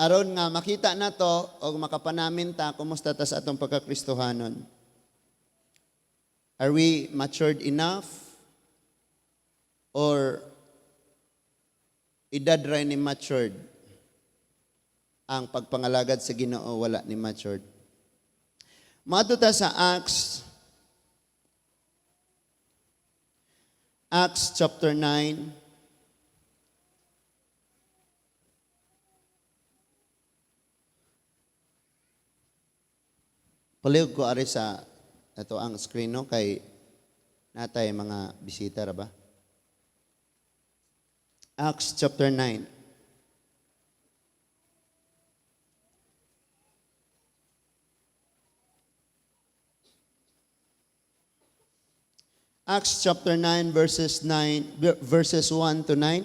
Aron nga makita nato og makapanamin ta kumusta ta sa atong pagkakristohanon. Are we matured enough? Or edad ra ni matured? Ang pagpangalagad sa Ginoo wala ni matured. Maadto ta sa Acts chapter 9. Palihog ko ari sa ato ang screen, no, kay natay mga bisita ra ba? Acts chapter 9. Acts chapter 9 verses 9 verses 1 to 9.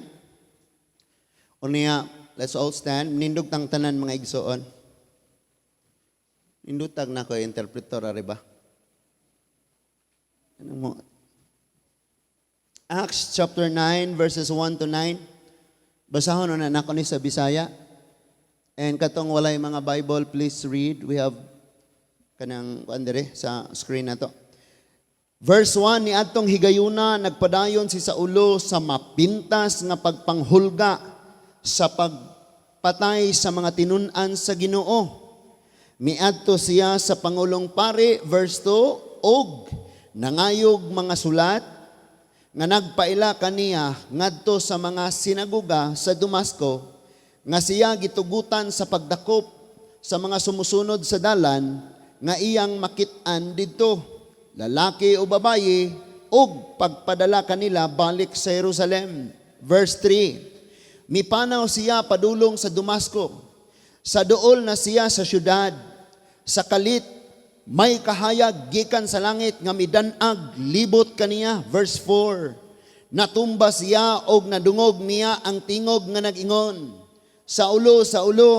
Unya, let's all stand. Nindog tang tanan, mga igsoon. Nindutag na ko interpreter ari ba? Ano mo? Acts chapter 9 verses 1 to 9. Basahon na nako ni sa Bisaya. And katong walay mga Bible, please read. We have kanang kuan diri sa screen na to. Verse 1, "Niadtong higayuna nagpadayon si Saulo sa mapintas nga pagpanghulga sa pagpatay sa mga tinun-an sa Ginoo. Miadto siya sa pangulong pari," verse 2, "og nangayog mga sulat nga nagpaila kaniya ngadto sa mga sinagoga sa Damasco nga siya gitugutan sa pagdakop sa mga sumusunod sa Dalan nga iyang makit-an didto, lalaki o babayi, ug pagpadala kanila balik sa Jerusalem." Verse 3, "Mipanaw siya padulong sa Damasco. Sa duol na siya sa syudad, sa kalit may kahayag gikan sa langit nga midan-ag libot kaniya." Verse 4, "Natumba siya og nadungog niya ang tingog nga nag-ingon, 'Saulo, Saulo,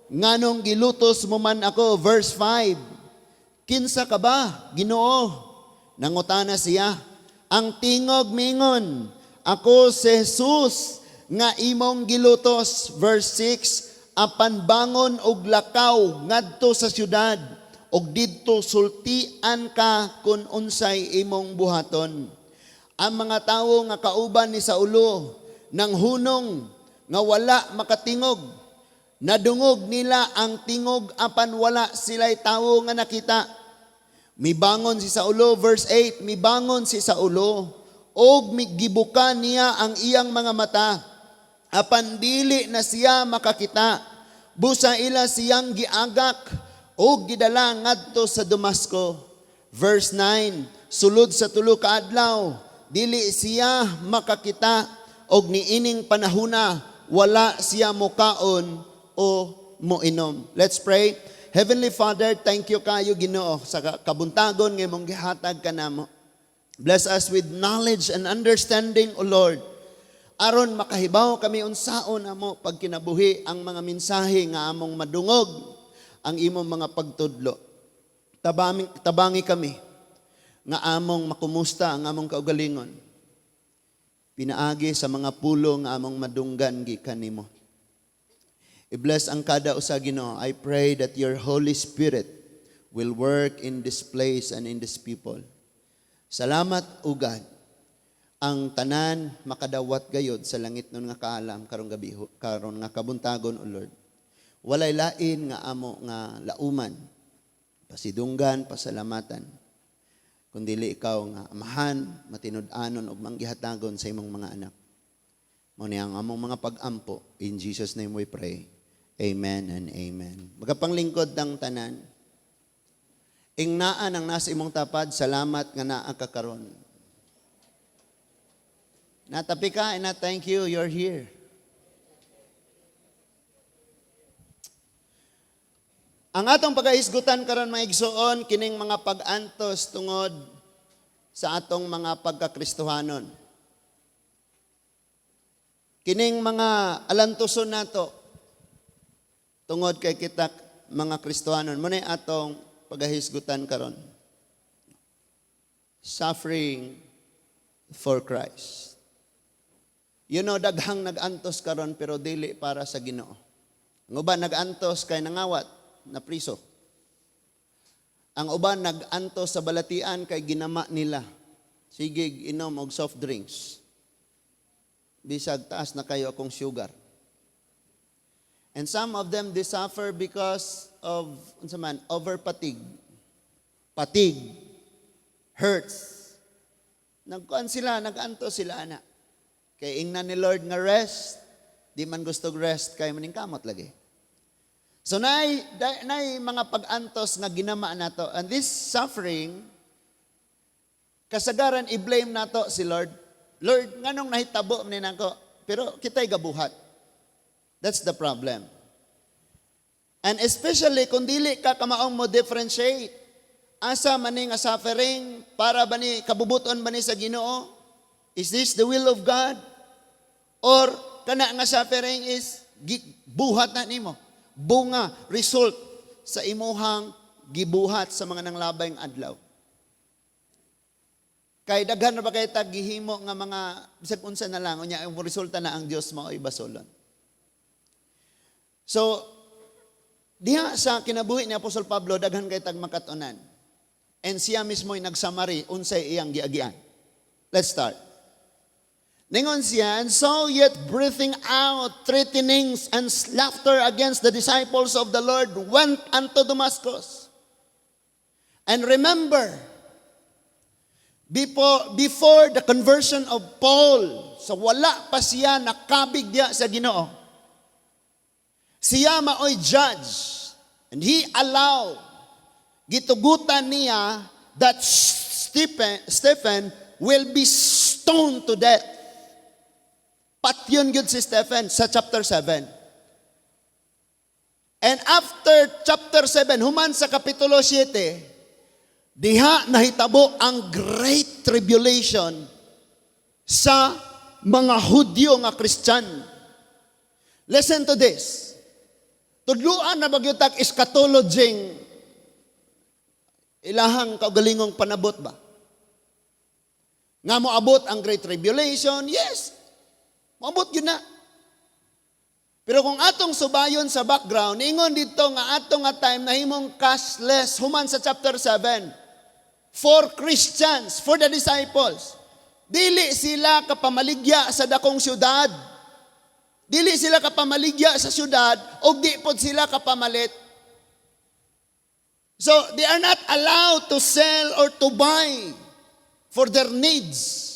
nganong gilutos mo man ako?'" Verse 5, "Kinsa ka ba, Ginoo?" nangutana siya. Ang tingog mingon, 'Ako si Jesus nga imong gilutos.'" Verse 6, "Apan bangon og lakaw ngadto sa syudad og didto sultian ka kun unsay imong buhaton." Ang mga tawo nga kauban ni Saulo nang hunong nga wala makatingog. Nadungog nila ang tingog apan wala sila'y tawo nga nakita. Mibangon si Saulo, verse 8, "Mibangon si Saulo og migibuka niya ang iyang mga mata apan dili na siya makakita. Busa ila siyang giagak og gidala ngadto sa Damasco." Verse 9, "Sulod sa 3 ka adlaw dili siya makakita og niining panahuna wala siya mokaon o moinom." Let's pray. Heavenly Father, thank you kayo, Ginoo, sa kabuntagon nga imong gihatag kanamo. Bless us with knowledge and understanding, O Lord. Aron makahibaw kami unsaon amo pagkinabuhi ang mga mensahe nga among madungog, ang imong mga pagtudlo. Tabangi, tabangi kami nga among makumusta ang among kaugalingon. Pinaagi sa mga pulong nga among madunggan gikan nimo. I-bless ang kada usa, Ginoo. I pray that your Holy Spirit will work in this place and in this people. Salamat, O God. Ang tanan makadawat gayod sa langitnon nga kaalam karong gabi, karon nga kabuntagon, O Lord. Walay lain nga amo nga lauman, pasidunggan, pasalamatan, kundili ikaw nga amahan, matinud-anon ug manggihatagon sa imong mga anak. Mao ni ang among mga pag-ampo. In Jesus' name we pray. Amen and amen. Magapanglingkod ang tanan. Ingnaan ang nasa imong tapad, "Salamat nga naa ka karon." Natapi ka and na thank you, you're here. Ang atong pagahisgutan karon, mga igsoon, kining mga pag-antos tungod sa atong mga pagkakristohanon. Kining mga alantuson nato tungod kay kita mga Kristohanon. Mao atong pagahisgutan karon. Suffering for Christ. Daghang nag-antos karon pero dili para sa Ginoo. Ang uban nag-antos kay nangawat, na priso. Ang uban nag-antos sa balatian kay ginama nila. Sige, inom og soft drinks. Bisag taas na kayo akong sugar. And some of them, they suffer because of unsa man, over fatigue. Fatigue hurts. Nagkuan sila, nag-antos sila ana. Kay ingnan ni Lord nga rest, di man gusto rest kay maningkamot lagi. So nay mga pag-antos nga ginama nato, and this suffering, kasagaran i-blame nato si Lord. "Lord, nganong nahitabo man ni nako?" Pero kita'y gabuhat. That's the problem. And especially kung dili ka kamaong mo differentiate. Asa man ni nga suffering, para ba ni, kabubuton ba ni sa Ginoo? Is this the will of God? Or kana nga suffering is buhat na nimo? Bunga, result sa imuhang gibuhat sa mga nanglabay nga adlaw. Kay daghan na ba kay tag gihimo nga mga bisag unsa na lang, unya ang resulta na ang Dios mao'y basolon. So diha sa kinabuhi ni Apostol Pablo, daghan kay tag makat-onan. And siya mismo ay nagsummary unsay iyang giagian. Let's start. Ningon siya, "And so yet breathing out threatenings and slaughter against the disciples of the Lord, went unto Damascus." And remember, before the conversion of Paul, so wala pa siya nakabig diya sa Ginoo. Siya maoy judge. And he allowed, gitugutan niya that Stephen will be stoned to death. Patyon gyud si Stephen sa chapter 7. And after chapter 7, human sa kapitulo 7, diha nahitabo ang great tribulation sa mga Hudyo nga Christian. Listen to this. Tudluan na ba gyud tag eschatology, ilahang kaugalingong panabot ba? Nga moabot ang great tribulation, yes. Moabot gyud na. Pero kung atong subayon sa background, ingon dito nga ato nga time nahimong cashless human sa chapter 7. For Christians, for the disciples. Dili sila kapamaligya sa dakong syudad. Dili sila kapamaligya sa syudad o di pod sila kapamalit. So they are not allowed to sell or to buy for their needs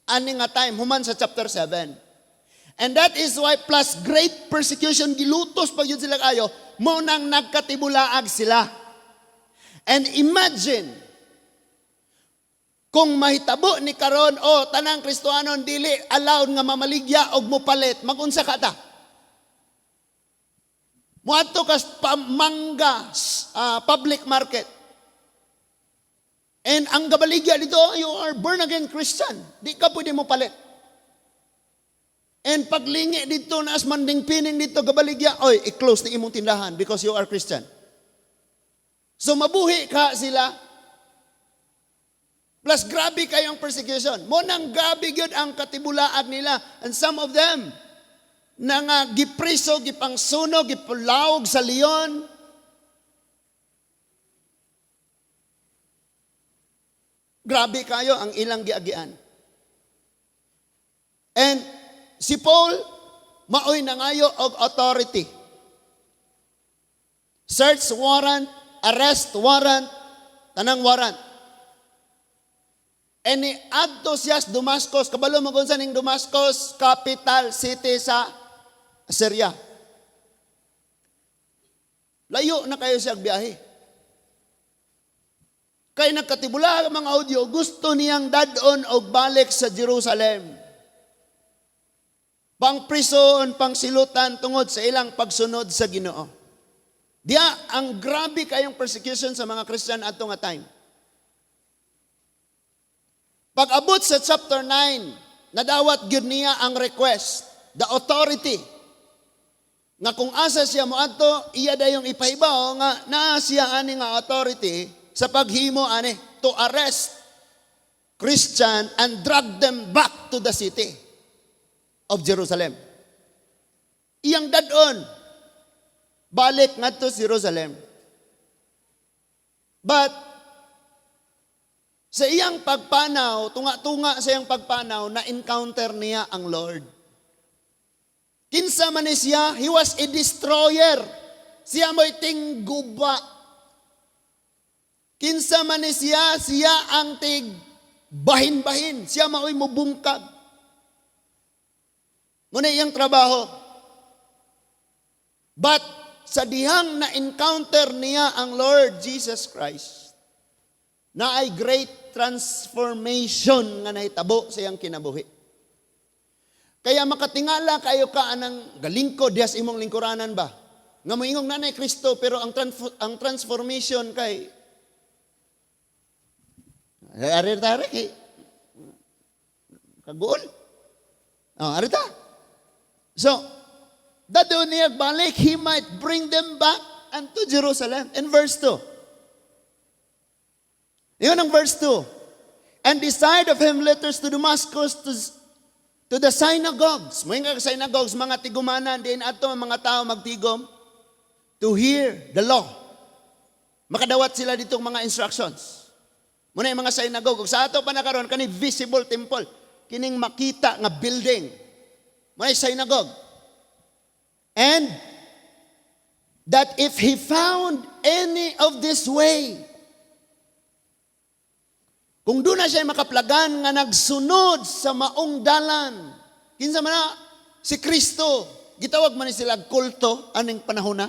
ani nga time human sa chapter 7. And that is why plus great persecution, gilutos pag gyud sila kayo, mo nang nagkatibulaag sila. And imagine kung mahitabo ni karon o tanang Kristohanon dili allowed nga mamaligya og mopalit, magunsa ka ta? Muadto ka pamangga public market. And ang gabaligya dito, you are born again Christian. Di ka pwede mo palit. And paglingi dito na as manding pining dito gabaligya, "Oy, i-close ni imong tindahan because you are Christian." So mabuhi ka sila. Plus grabe kayong persecution. Mo nang grabe gyud ang katibulaag nila. And some of them na nga gipriso, gipangsunog, gipulawog sa leon. Grabe kayo ang ilang giagian. And si Paul, maoy nangayo og authority. Search warrant, arrest warrant, tanang warrant. And ni adto siya sa Damascus, kabalo mo kung saan ning Damascus, capital city sa Syria. Layo na kayo siya biyahe. Kay nagkatibula ang mga Hudyo, gusto niyang dadon og balik sa Jerusalem. Pangprison, pangsilutan tungod sa ilang pagsunod sa Ginoo. Diya ang grabe kayong persecution sa mga Christian ato nga time. Pag-abot sa chapter 9, nadawat gyud niya ang request, the authority, nga kung asa siya moadto, iya dayong ipahibaw nga naa siya ani nga authority sa paghimo ani, to arrest Christian and drag them back to the city of Jerusalem. Iyang dadon. Balik ngadto sa Jerusalem. But sa iyang pagpanaw, tunga-tunga sa iyang pagpanaw, na-encounter niya ang Lord. Kinsa man ni siya, he was a destroyer. Siya mo'y tingguba. Kinsa man ni siya, siya ang tig bahin-bahin. Siya mao'y mubungkag. Mao na iyang trabaho. But sa dihang na-encounter niya ang Lord Jesus Christ, naay great transformation nga nahitabo sa iyang kinabuhi. Kaya makatingala kayo ka anang galingkod diha sa imong lingkuranan ba? Nga moingong nanay Kristo, pero ang transformation kay ari ta, ari kay kaguol. Oh, ari ta. So, dadto niya balik, he might bring them back unto Jerusalem. In verse 2. Yun ang verse 2. "And desired of him letters to Damascus to the synagogues." Mo nga synagogues, mga tigumanan, diin ato ang mga tao magtigom to hear the law. Makadawat sila dito mga instructions. Mao na yung mga synagogue. Ug sa ato pa na karon, kani visible temple. Kining makita nga building. Mao na synagogue. "And that if he found any of this way," kung duna siya makaplagan nga nagsunod sa maong dalan. Kinsa man na? Si Kristo. Gitawag man ni sila kulto aning panahon na.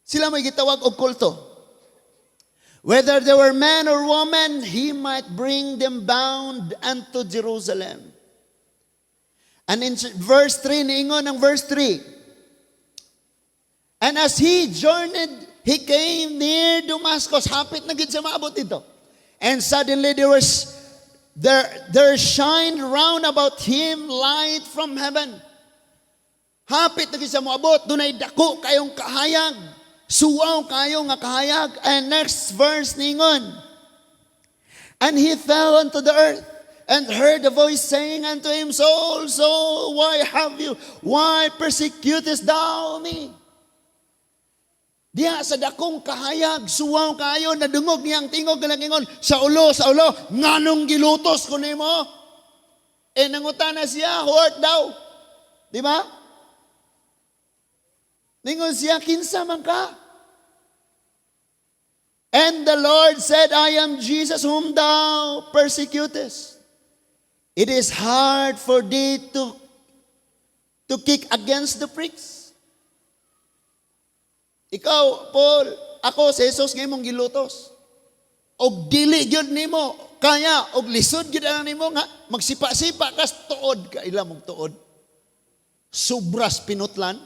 Sila may gitawag og kulto. "Whether they were man or woman, he might bring them bound unto Jerusalem." And in verse 3, niingon ang verse 3. "And as he journeyed, he came near Damascus." Hapit na gid siya maabot dito. "And suddenly there shined round about him light from heaven." Hapit na gid siya moabot, dunay dako kayong kahayag. Suwaw kayo nga kahayag. And next verse ningon. "And he fell unto the earth and heard a voice saying unto him, 'Saul, Saul, why persecutest thou me?'" Diha sa dakong kahayag, suwaw kayo, nadungog niya ang tingog nga nagingon, "Saulo, Saulo, nganong gilutos ko nimo?" Eh nangutana siya, "Who art thou?" Di ba? Ningon siya, "Kinsa man ka?" "And the Lord said, 'I am Jesus whom thou persecutest. It is hard for thee to kick against the pricks.'" Ikaw, Paul, ako si Jesus nga imong gilutos. Og dili gyud nimo kaya og lisod gyud ang nimo nga magsipa-sipa kas tuod ka ila mong tuod. Sobras pinutlan.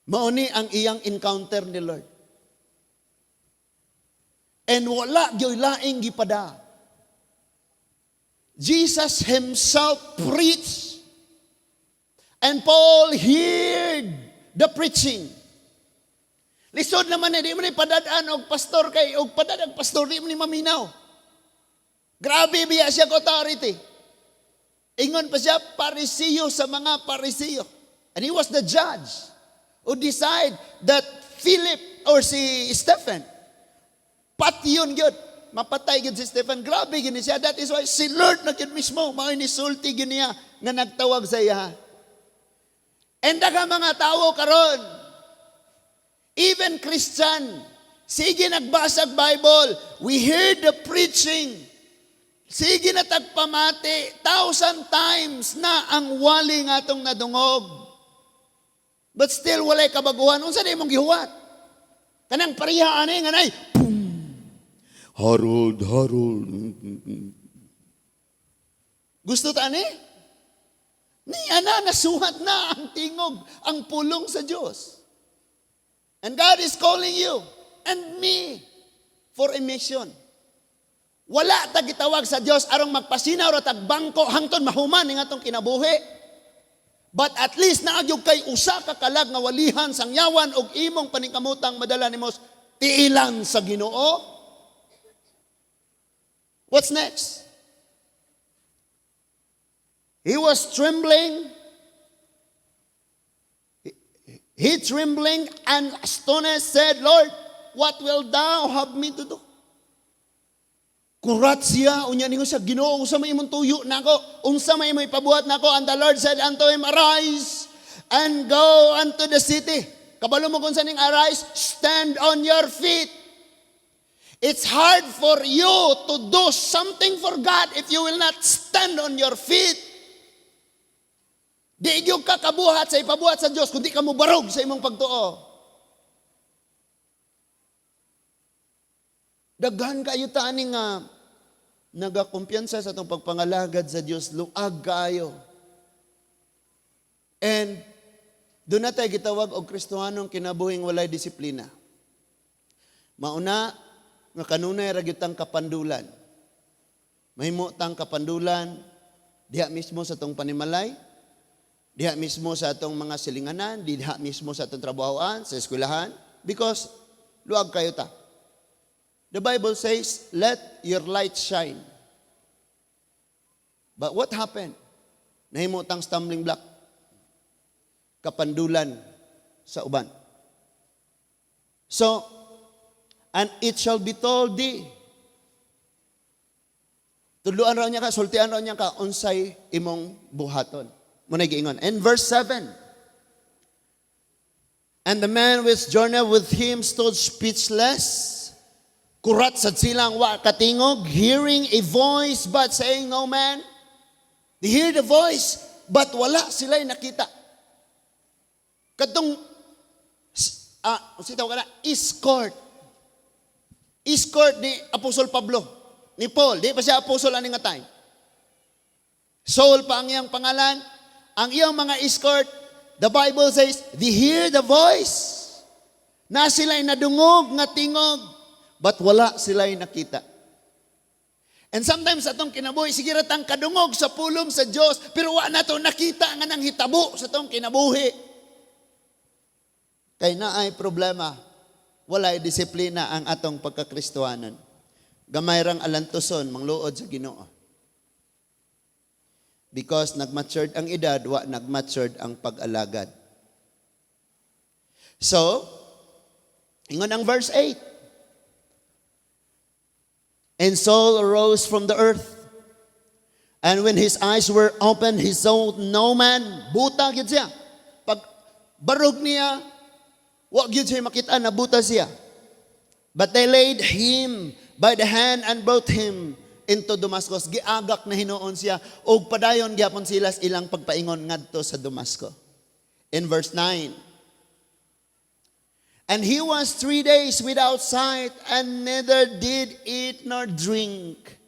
Mao ni ang iyang encounter ni Lord. And wala gyud laing gipada. Jesus himself preached. And Paul heard the preaching. Lisod naman eh, di mo ni padadaan og pastor kay og padad pastor, di mo ni maminaw. Grabe biya siya ko authority. Ingon pa siya, Parisiyo sa mga Parisiyo. And he was the judge who decide that Philip or si Stephen, patyon gyud. Mapatay gyud si Stephen. Grabe gyud ni siya. That is why si Lord na gyud mismo, mao ni sulti gyud niya nga nagtawag sa iya. And daghang mga tao karon, even Christian, sige nagbasag Bible, we hear the preaching. Sige na tagpamati, thousand times na ang wali nga atong nadungog. But still, walay kabaguhan. Unsa na imong gihuwat? Kanang pareha ani nga nay, pum. Harold, Harold. Gusto ta ani? Niya na, nasuhat na ang tingog, ang pulong sa Diyos. And God is calling you and me for a mission. Wala ta gitawag sa Dios arong magpasinaw ra tag bangko hangtod mahuman ning atong kinabuhi. But at least naa gyud kay usa ka kalag nga walihan sangyawan og imong paningkamotang madala nimo tiilan sa Ginoo. What's next? "He was trembling." He, trembling and astonished, said, "Lord, what will thou have me to do?" Kurat siya, unya ningon siya, "Ginoo, unsa may imong tuyo nako? Unsa may imong ipabuhat nako?" And the Lord said unto him, "Arise and go unto the city." Kabalo mo kung unsa ning "arise"? Stand on your feet. It's hard for you to do something for God if you will not stand on your feet. Di gyud ka kabuhat sa ipabuhat sa Dios kung di ka mobarog sa imong pagtuo. Daghan kayo ta ani nga nagakumpiyansa sa atong pagpangalagad sa Dios, luag kaayo. And duna tay gitawag og Kristohanong kinabuhing walay disiplina. Mauna nga kanunay ra gyud tang kapandulan. Mahimo tang kapandulan diha mismo sa atong panimalay, diha mismo sa atong mga silinganan, diha mismo sa atong trabahoan, sa eskwelahan, because luag kayo ta. The Bible says, "Let your light shine." But what happened? Nahimo tang stumbling block. Kapandulan sa uban. So, "And it shall be told thee." Tudluan raw niya ka, sultian raw niya ka, unsay imong buhaton. Mao na giingon. In verse 7, "And the man which journeyed with him stood speechless." Kurat sad silang wa katingog, "hearing a voice but seeing no man." They hear the voice, but wala sila nakita. Katong, unsa tawag ka na, escort. Escort ni Apostol Pablo, ni Paul, di pa siya apostol ani nga time. Saul pa ang iyang pangalan. Ang iyang mga escort, the Bible says, they hear the voice. Na sila'y nadungog nga tingog, but wala sila'y nakita. And sometimes atong kinabuhi, sige ra tang kadungog sa pulong sa Dios, pero wa nato nakita nga nang hitabo sa atong kinabuhi. Kay naay problema, walay disiplina ang atong pagkakristohanon. Gamay rang alantuson, mangluod sa Ginoo. Because nagmatured ang edad, wa nagmatured ang pag-alagad. So, ingon ang verse 8. "And Saul arose from the earth. And when his eyes were opened, he saw no man." Buta gyud siya. Pag barog niya, wa gyud siya makita, nabuta siya. "But they laid him by the hand and brought him into Damascus." Giagak na hinuon siya og padayon gyapon sila sa ilang pagpaingon ngadto sa Damasco. In verse 9. "And he was 3 days without sight and neither did eat nor drink."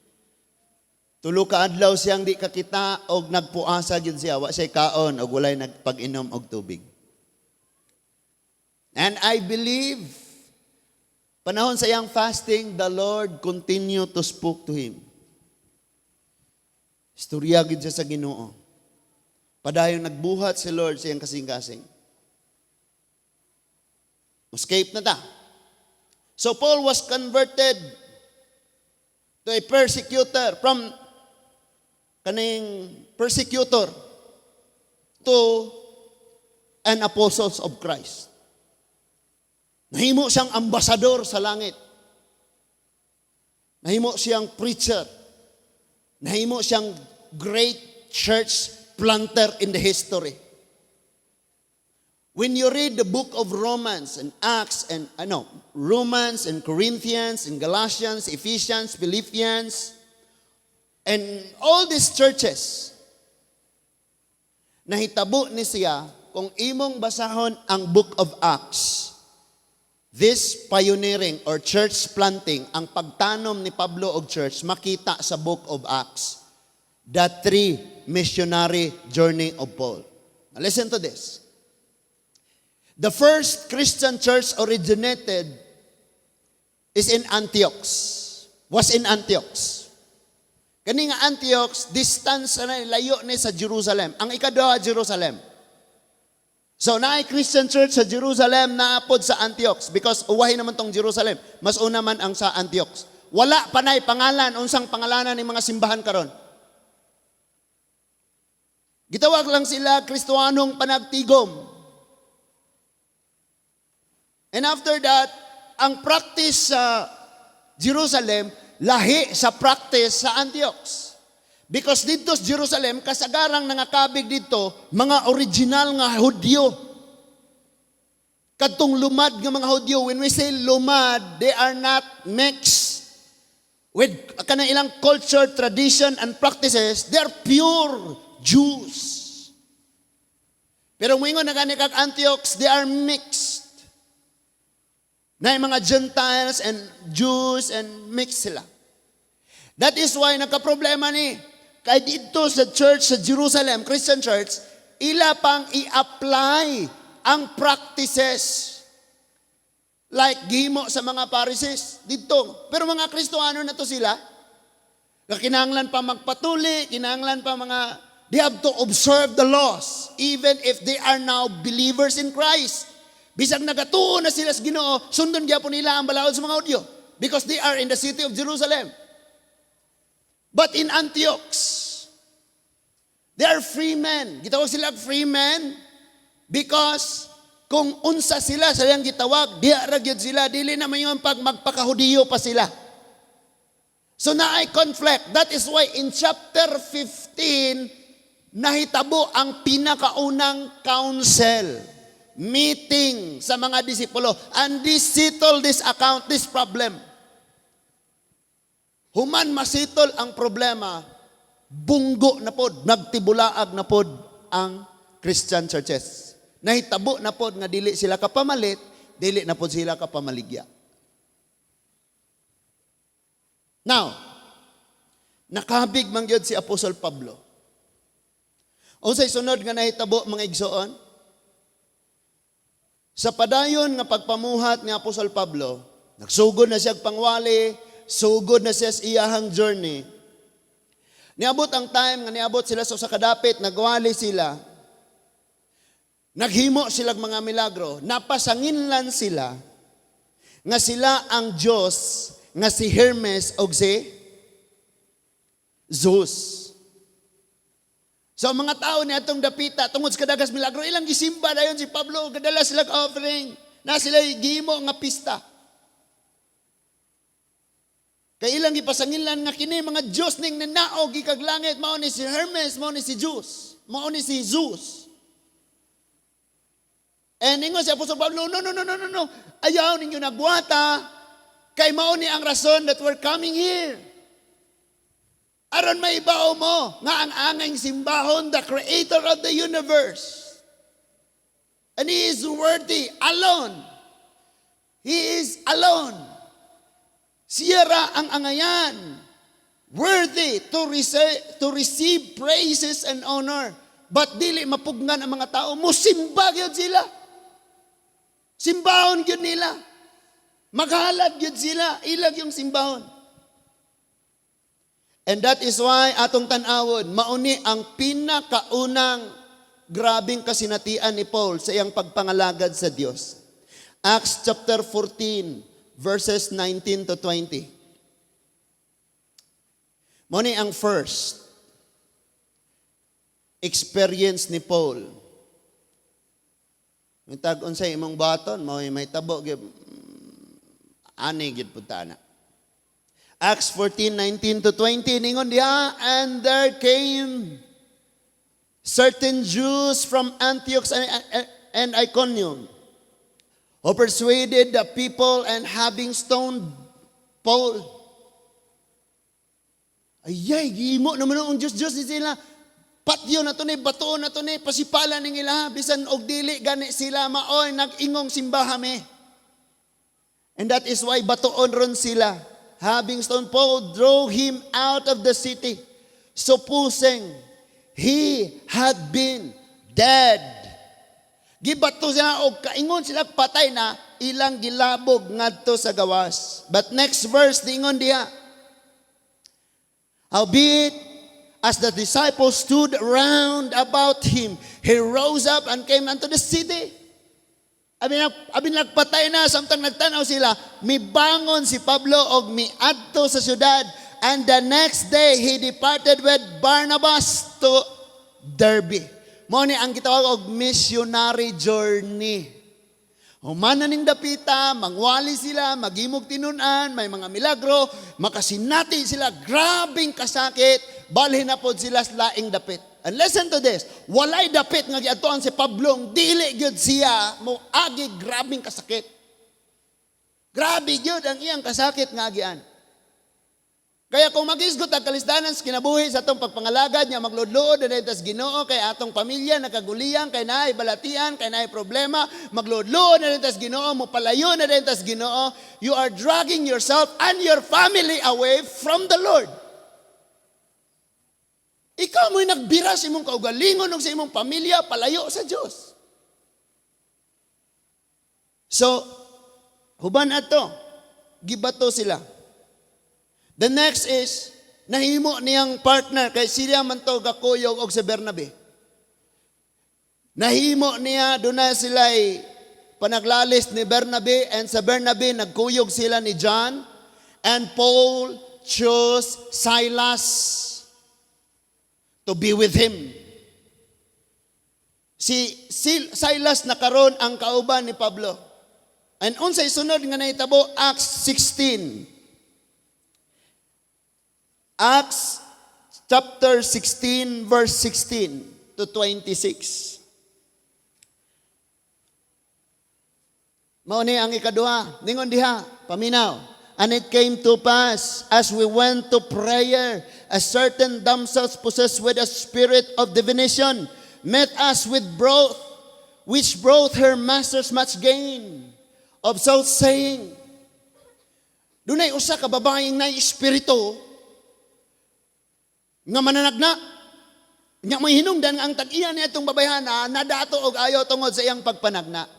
Tulo ka adlaw siyang di kakita og nagpuasa gyud siya, wa siya kaon og walay nagpag-inom og tubig. And I believe panahon sa iyang fasting, the Lord continue to spoke to him. Istorya gyud siya sa Ginoo. Padayon nagbuhat si Lord sa iyang kasing-kasing. Escape na ta. So Paul was converted to a persecutor, from kaning persecutor to an apostles of Christ. Nahimo siyang ambasador sa langit. Nahimo siyang preacher. Nahimo siyang great church planter in the history. When you read the book of Romans and Acts and ano, Romans and Corinthians and Galatians, Ephesians, Philippians, and all these churches, nahitabo ni siya kung imong basahon ang book of Acts. This pioneering or church planting, ang pagtanom ni Pablo og church, makita sa book of Acts. The three missionary journey of Paul. Now listen to this. The first Christian church originated is in Antioch. Was in Antioch. Kani nga Antioch, distance na layo ni sa Jerusalem. Ang ikaduha, Jerusalem. So naay Christian church sa Jerusalem, naapod sa Antioch because uwahi naman tong Jerusalem. Mas una man ang sa Antioch. Wala pa nay pangalan, unsang pangalanan ng mga simbahan karon. Gitawag lang sila Kristohanong panagtigom. And after that, ang practice sa Jerusalem, lahi sa practice sa Antioch. Because didto sa Jerusalem, kasagarang nangakabig didto, mga original nga Hudyo. Kadtong lumad nga mga Hudyo, when we say lumad, they are not mixed with kanang ilang culture, tradition, and practices. They are pure Jews. Pero moingon na gani kag Antioch, they are mixed. Na mga Gentiles and Jews and mixed sila. That is why nagka-problema ni kay didto sa church sa Jerusalem, Christian church, ila pang i-apply ang practices like gihimo sa mga Pharisees didto. Pero mga Kristohano na to sila. Kinahanglan pa magpatuli, kinahanglan pa mga they have to observe the laws even if they are now believers in Christ. Bisag nagatuo na sila sa Ginoo, sundon gyapon nila ang balaod sa mga Hudyo because they are in the city of Jerusalem. But in Antioch, they are free men. Gitawag sila free men because kung unsa sila sa ilang gitawag, diha ra gyud sila, dili na mayon pag magpakahudiyo pa sila. So naay conflict. That is why in chapter 15, nahitabo ang pinakaunang council meeting sa mga disipulo. And this settle this account, this problem. Human ma-settle ang problema, bunggo na pod, nagtibulaag na pod ang Christian churches. Nahitabo na pod nga dili sila kapamalit, dili na pod sila kapamaligya. Now, nakabig man gyud si Apostol Pablo. Unsay sunod nga nahitabo, mga igsoon? Sa padayon nga pagpamuhat ni Apostol Pablo, nagsugod na siya pangwali, sugod na siya sa iyahang journey. Niabot ang time nga niabot sila sa usa ka dapit, nagwali sila. Naghimo sila mga milagro, napasanginlan sila nga sila ang Diyos nga si Hermes og si Zeus. So ang mga tao ni atong dapita tungod sa kadagas milagro, ilang gisimba dayon si Pablo, gadala sila offering. Na sila gihimo nga pista. Kay ilang gipasangilan nga kini mga Diyos ning nanaog gikag langit, mao ni si Hermes, mao ni si Zeus, mao ni si Zeus. And ingon si Apostol Pablo, "No, no, no, no, no, no. Ayaw ninyo nagbuhata, kay mao ni ang rason that we're coming here. Aron maibaw mo nga ang angay simbahon, the creator of the universe. And He is worthy alone. He is alone. Siya ra ang angayan. Worthy to receive praises and honor." But dili mapugnan ang mga tao, musimba gyud sila. Simbahon gyud nila. Maghalad gyud sila, ilag yung simbahon. And that is why atong tan-awon, mauni ang pinakaunang grabing kasinatian ni Paul sa iyang pagpangalagad sa Dios. Acts chapter 14 verses 19 to 20. Mao ni ang first experience ni Paul. Mitag unsay imong baton, mao may tabo gyud ani gyud pud ta na. Acts 14:19 to 20, ningon diha, "And there came certain Jews from Antioch and Iconium, who persuaded the people and having stoned Paul." Ayay, gihimo naman ang Diyos-Diyos ni sila. Patyo na to ni, bato na to ni, pasipala ning ila, bisan og dili gani sila maoy nag-ingong simbaha me. And that is why batoon ron sila. "Having stoned Paul, drove him out of the city, supposing he had been dead." Gibato siya og kaingon sila patay na, ilang gilabog ngadto sa gawas. But next verse, dingon diha, "Howbeit, as the disciples stood round about him, he rose up and came unto the city." Abi nagpatay na, samtang nagtanaw sila, mibangon si Pablo og miadto sa syudad. "And the next day, he departed with Barnabas to Derbe." Mao ni ang gitawag og missionary journey. Human na ning dapita, mangwali sila, maghimog tinun-an, may mga milagro, makasinati sila, grabing kasakit, balhin na pod sila sa laing dapit. And listen to this, walay dapit nga giadtuan si Pablo, dili gyud siya mo agi grabing kasakit. Grabe gyud ang iyang kasakit nga agian. Kaya kung magisgot ang kalisdanan sa kinabuhi sa atong pagpangalagad niya, magluod-luod na tas Ginoo kay atong pamilya nakaguliyang, kay naay balatian, kay naay problema, magluod-luod na tas Ginoo, mopalayo na tas Ginoo, you are dragging yourself and your family away from the Lord. Ikaw mo'y nagbira sa imong kaugalingon ug sa imong pamilya palayo sa Dios. So, huban ato, gibato sila. The next is, nahimo niyang partner, kay sila man to gakuyog og si Bernabe. Nahimo niya, doon na sila panaglalis ni Bernabe, and sa Bernabe, nagkuyog sila ni John, and Paul chose Silas to be with him. Si Silas na karon ang kauban ni Pablo. And unsay sunod nga nahitabo? Acts 16. Acts chapter 16 verse 16 to 26. Mao ni ang ikaduha. Ningon diha, paminaw. "And it came to pass, as we went to prayer, a certain damsel possessed with a spirit of divination met us with broth, which brought her masters much gain of soothsaying." Dunay usa ka babaeng nay espiritu nga mananagna. Nya may hinungdan nga ang tag-iya niya itong babayhana nadato og ayo tungod sa iyang pagpanagna.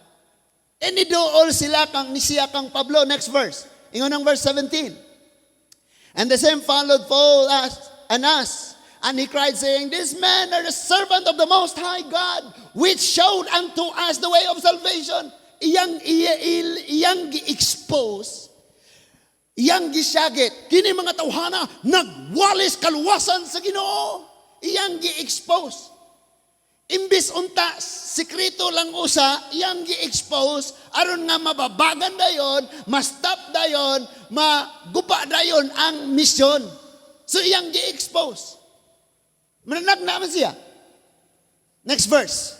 E niduol sila kang ni siya kang Pablo. Next verse. Ingon ang verse 17. "And the same followed Paul us, and us. And he cried, saying, 'These men are the servant of the Most High God, which showed unto us the way of salvation.'" Iyang gi-expose, iyang gisyagit, kini mga tawhana, nagwalis kaluwasan sa Ginoo. Iyang gi-expose. Imbis unta, sekreto lang usa, iyang gi-expose, aron nga mababagan dayon, ma-stop dayon, maguba dayon ang misyon. So iyang gi-expose. Mananag naman siya. Next verse.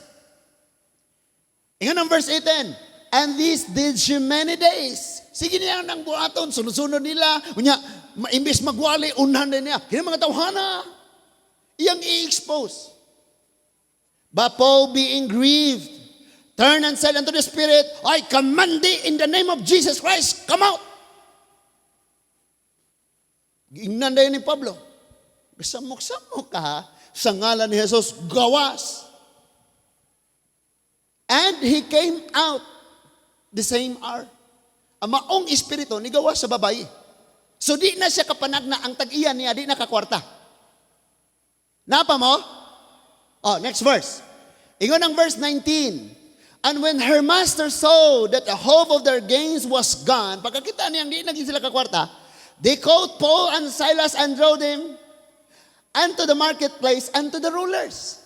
Ingon ang verse 18. "And this did she many days." Sige niya nang buhaton, sunod-sunod nila. Unya, imbis magwali, unhan din niya. Kini mga tawhana. Iyang i-expose. "But Paul, being grieved, turned and said unto the spirit, 'I command thee in the name of Jesus Christ, come out.'" Giingnan dayon ni Pablo, "Samok-samok ka sa ngalan ni Jesus, gawas." "And he came out the same hour." Ang maong espiritu ni gawas sa babae. So di na siya kapanagna, ang tag-iya niya di na kakwarta. Napa mo? Oh, next verse. Ingon ang verse 19. "And when her master saw that the hope of their gains was gone," pagkakita niyang di naging sila kakwarta, "they caught Paul and Silas and drove them unto the marketplace and to the rulers."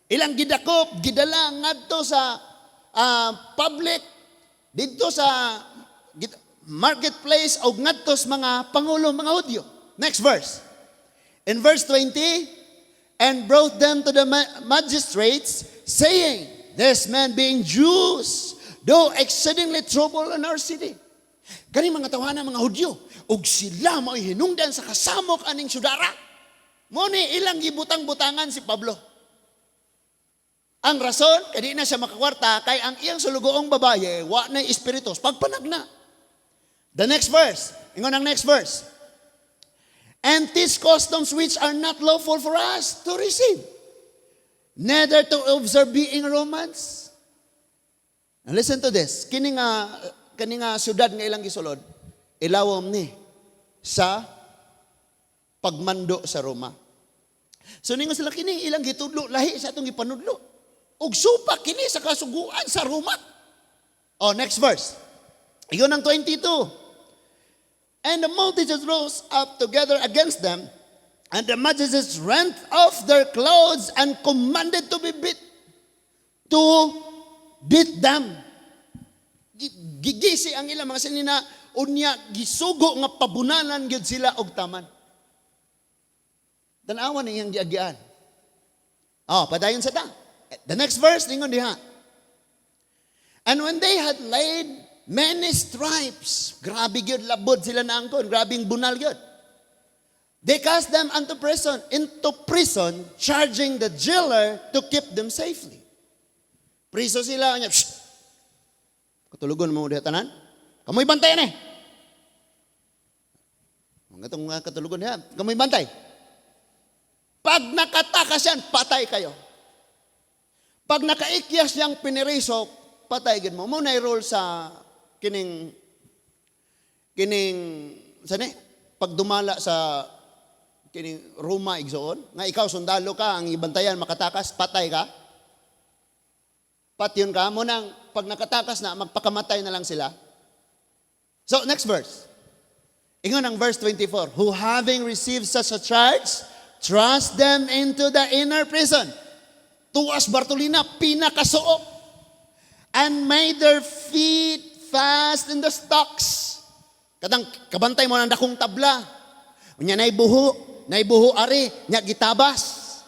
Ilang gidakop, gidala ngadto sa public, didto sa marketplace o ngadto sa mga pangulo, mga Hudyo. Next verse. In verse 20, "And brought them to the magistrates, saying, 'This man being Jews, do exceedingly trouble in our city.'" Kani mga tawhana mga Hudyo, ug sila mao'y hinungdan sa kasamok aning syudara. Mo ni ilang gibutang-butangan si Pablo. Ang rason, kay di na siya makakwarta, kay ang iyang sulugoong babaye, wa na espiritus, pagpanagna. The next verse, ingon ang next verse. "And teach customs which are not lawful for us to receive, neither to observe, being Romans." And listen to this. Kini nga syudad nga ilang gisulod, ilawom ni sa pagmando sa Roma. So ningon sila, kini ilang gitudlo lahi sa atong gipanudlo. Ug supak kini sa kasuguan sa Roma. Oh, next verse. Ingon ang 22. "And the multitudes rose up together against them, and the magistrates rent off their clothes and commanded to be beat. To beat them." Gigisi ang ilang mga sinina, unya gisugo nga pabunalan gyud sila og taman. Tanawa ni iyang giagian. Oh, padayon sa ta. The next verse, ningon diha. "And when they had laid many stripes," grabe gyud labod sila naangkon, grabing bunal gyud. "They cast them unto prison, into prison, charging the jailer to keep them safely." Priso sila, nya, "Shh! Katulugon mo diha tanan. Kamoy bantay na eh. Mga itong mga katulugon diha, kamoy bantay. Pag nakatakas yan, patay kayo. Pag nakaikyas niyang piniriso, patay gid mo." Mo na role sa kining kining sani pagdumala sa kining Roma, igsoon, nga ikaw sundalo ka, ang ibantayan makatakas, patay ka. Patyon ka mo nang pag nakatakas na, magpakamatay na lang sila. So next verse. Ingon ang verse 24, "Who having received such a charge, thrust them into the inner prison." Tuas Bartolina, pinakasuok. "And made their feet fast in the stocks." Katang kabantay mo ng dakong tabla. Unya nay buho ari, nya gitabas.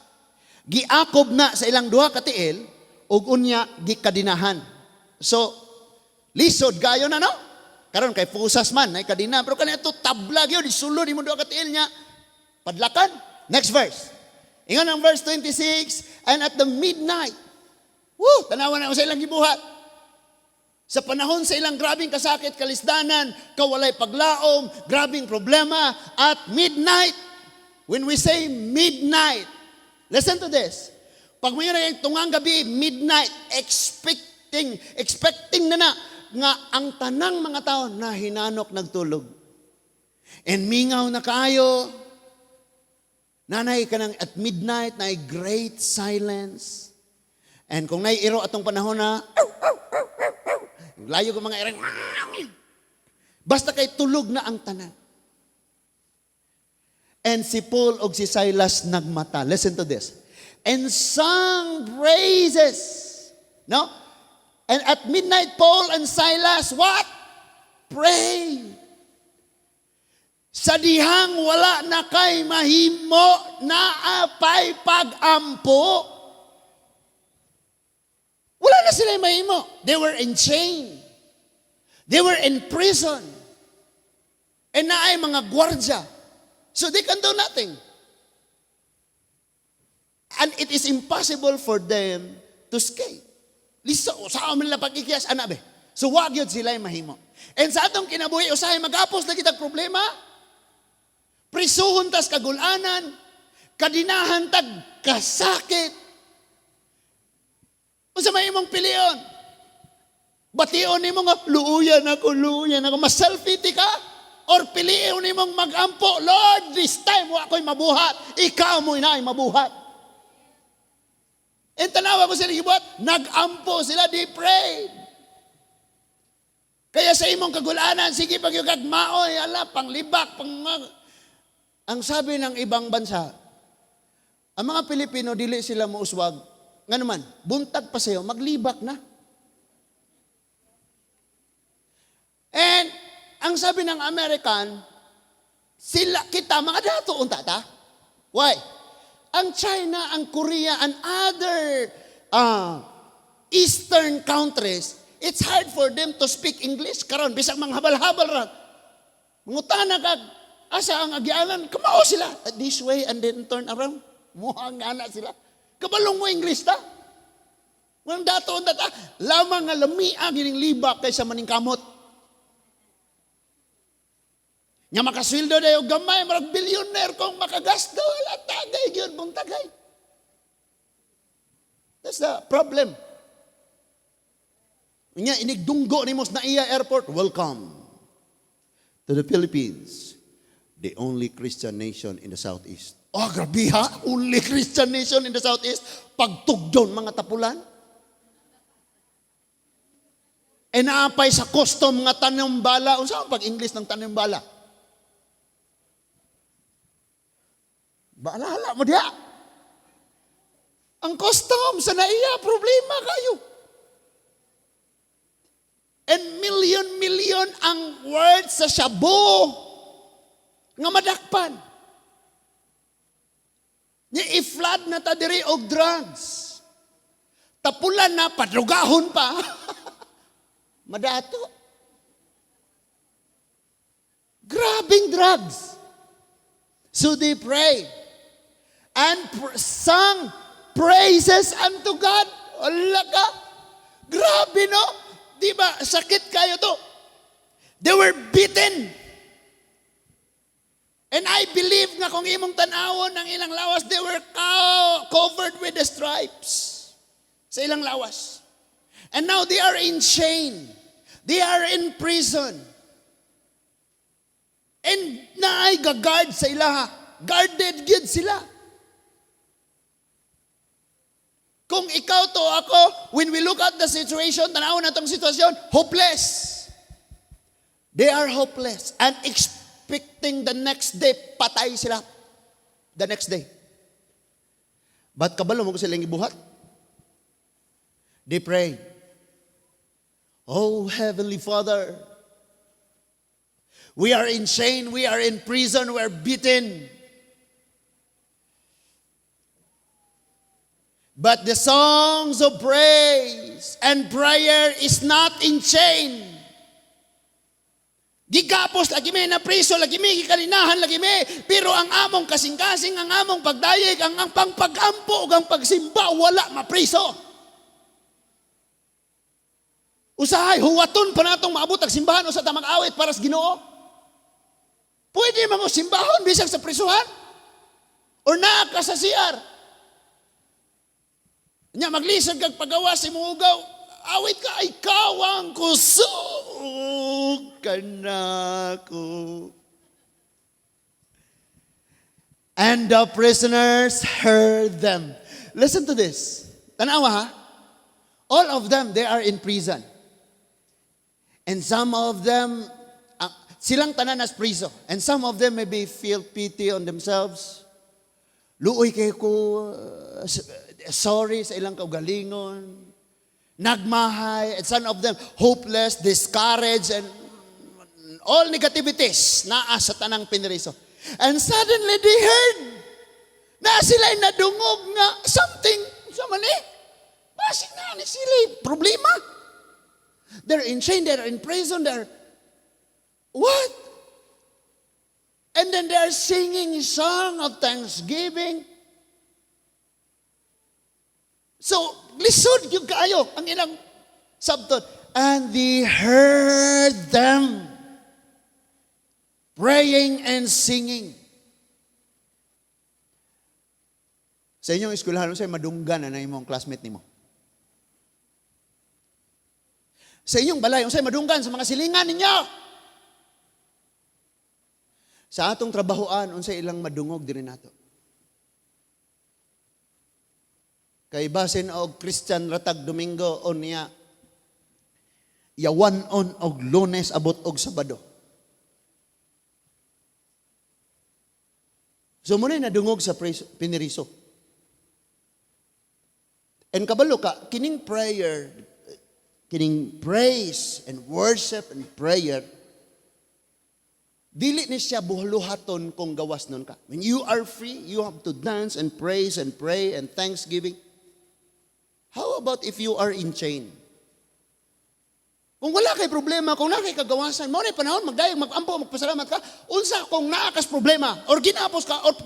Giakob na sa ilang duha ka tiil ug unya gikadinahan. So lisod kayo na, no? Karon kay fusas man, nay kadina, pero kani ato tabla gyud, isulod imo duha ka tiil nya. Padlakan. Next verse. Ingon ang verse 26, "And at the midnight," woo, tanawa na sa ilang gibuhat. Sa panahon sa ilang grabing kasakit, kalisdanan, kawalay paglaom, grabing problema, at midnight, when we say midnight, listen to this. Pag may yung tungang gabi, midnight, expecting, expecting na na, nga ang tanang mga tao na hinanok nagtulog. And mingaw na kaayo, nanay ka nang at midnight, na great silence. And kung naiiro atong panahon na, layo ko mga irang, basta kay tulog na ang tanan. And si Paul og si Silas nagmata. Listen to this. "And sung praises." No? "And at midnight, Paul and Silas, what? Pray." Sa dihang wala na kay mahimo, naapay pagampo. Wala na sila mahimo. They were in chain. They were in prison. And naay mga gwardya. So they can do nothing. And it is impossible for them to escape. Liso, sa amin nila pag-ikyas, ana be. So wag yun sila mahimo. And sa atong kinabuhi, usahay mag-apos na kitag problema. Prisuhon tas kagulanan, kadinahan tag kasakit. Unsa may imong pilion? Bation nimo nga luuyan ako, luuyan ako, mas self-pity ka? Or pilion nimong magampo, "Lord, this time wa ko'y mabuhat, ikaw mo inay mabuhat." And tanawa ko sila gibuhat, nagampo sila, they prayed. Kaya sa imong kagulanan, sige pag yung maoy, ala, panglibak, pang. Ang sabi ng ibang bansa, ang mga Pilipino, dili sila muuswag. Nga naman, buntag pa sa'yo, maglibak na. And ang sabi ng American, sila, kita, mga dato, unta ta. Why? Ang China, ang Korea, and other Eastern countries, it's hard for them to speak English. Karon bisag mga habal-habal ra. Mangutana ka, asa ang agianan, kamao sila. "This way and then turn around." Muhang ana sila. Kabalong mo English ta. Walang dato unta ta. Lamang nga lamia gining libak kaysa maningkamot. Nga makasweldo dayo gamay, marag billionaire kung makagasto, wala tagay gyud mong tagay. That's the problem. Nga inigdunggo nimo sa NAIA Airport, "Welcome to the Philippines, the only Christian nation in the Southeast." Oh, grabe ha? Only Christian nation in the Southeast. Pagtugdon mga tapulan. E naapay sa custom nga tanumbala. Unsa ang pag-English ng tanumbala? Baalala mo diha. Ang custom sa NAIA, problema kayo. And million million ang worth sa shabu nga madakpan. Nya i-flood na ta diri og drugs. Tapulan na, padrugahon pa. Madato. Grabing drugs. So they pray and sang praises unto God. Wala ka. Grabe, no? Di ba? Sakit kaayo to. They were beaten. And I believe nga kung imong tan-awon ang ilang lawas, they were covered with the stripes sa ilang lawas. And now they are in chain. They are in prison. And naay ga-guard sa ilaha. Guarded gyud sila. Kung ikaw to ako, when we look at the situation, tanaw na tong sitwasyon, hopeless. They are hopeless and expecting the next day, patay sila. The next day. But kabalo mo kung silang ibuhat? They pray. "Oh, Heavenly Father, we are in chain, we are in prison, we are beaten. But the songs of praise and prayer is not in chain. Gigapos lagi mi, na priso lagi mi, gikalinahan lagi mi, pero ang among kasing-kasing, ang among pagdayeg, ang pangpagampo ug ang pagsimba wala mapriso. Usahay huwaton pa natong maabot ang simbahan usa ta mag-awit para sa Ginoo. Pwede man simbahon bisag sa prisuhan or naa ka sa CR. Nya maglisod kag pagawas imong ugaw, awit ka, ikaw ang kusog kanako." And the prisoners heard them. Listen to this. Tanawa ha. All of them, they are in prison. And some of them, silang tanan as priso. And some of them maybe feel pity on themselves. Luoy kay ko, sorry sa ilang kaugalingon. Nagmahay. And some of them hopeless, discouraged, and all negativities naa sa tanang pinriso. And suddenly they heard na sila nadungog nga something sa mani. Basig na ni sila problema. They're in chain, they're in prison, they're what? And then they're singing song of thanksgiving. So, lisod gyud kaayo ang ilang sabton. And they heard them praying and singing. Sa inyong eskwelahan, unsay madunggan na imong classmate nimo? Sa inyong balay, unsay madunggan sa mga silingan ninyo? Sa atong trabahoan, unsay ilang madungog diri nato? Kay basin og Christian ratag Domingo unya yawan on og Lunes abot og Sabado. So muna nadungog sa piniriso. And kabalo ka, kining prayer, kining praise and worship and prayer, dili ni siya buhaton kung gawas nun ka. When you are free, you have to dance and praise and pray and thanksgiving. How about if you are in chain? Kung wala kay problema, kung naa kay kagawasan, mao na panahon magdayeg, magampo, magpasalamat ka. Unsa kung naa kas problema or ginapos ka or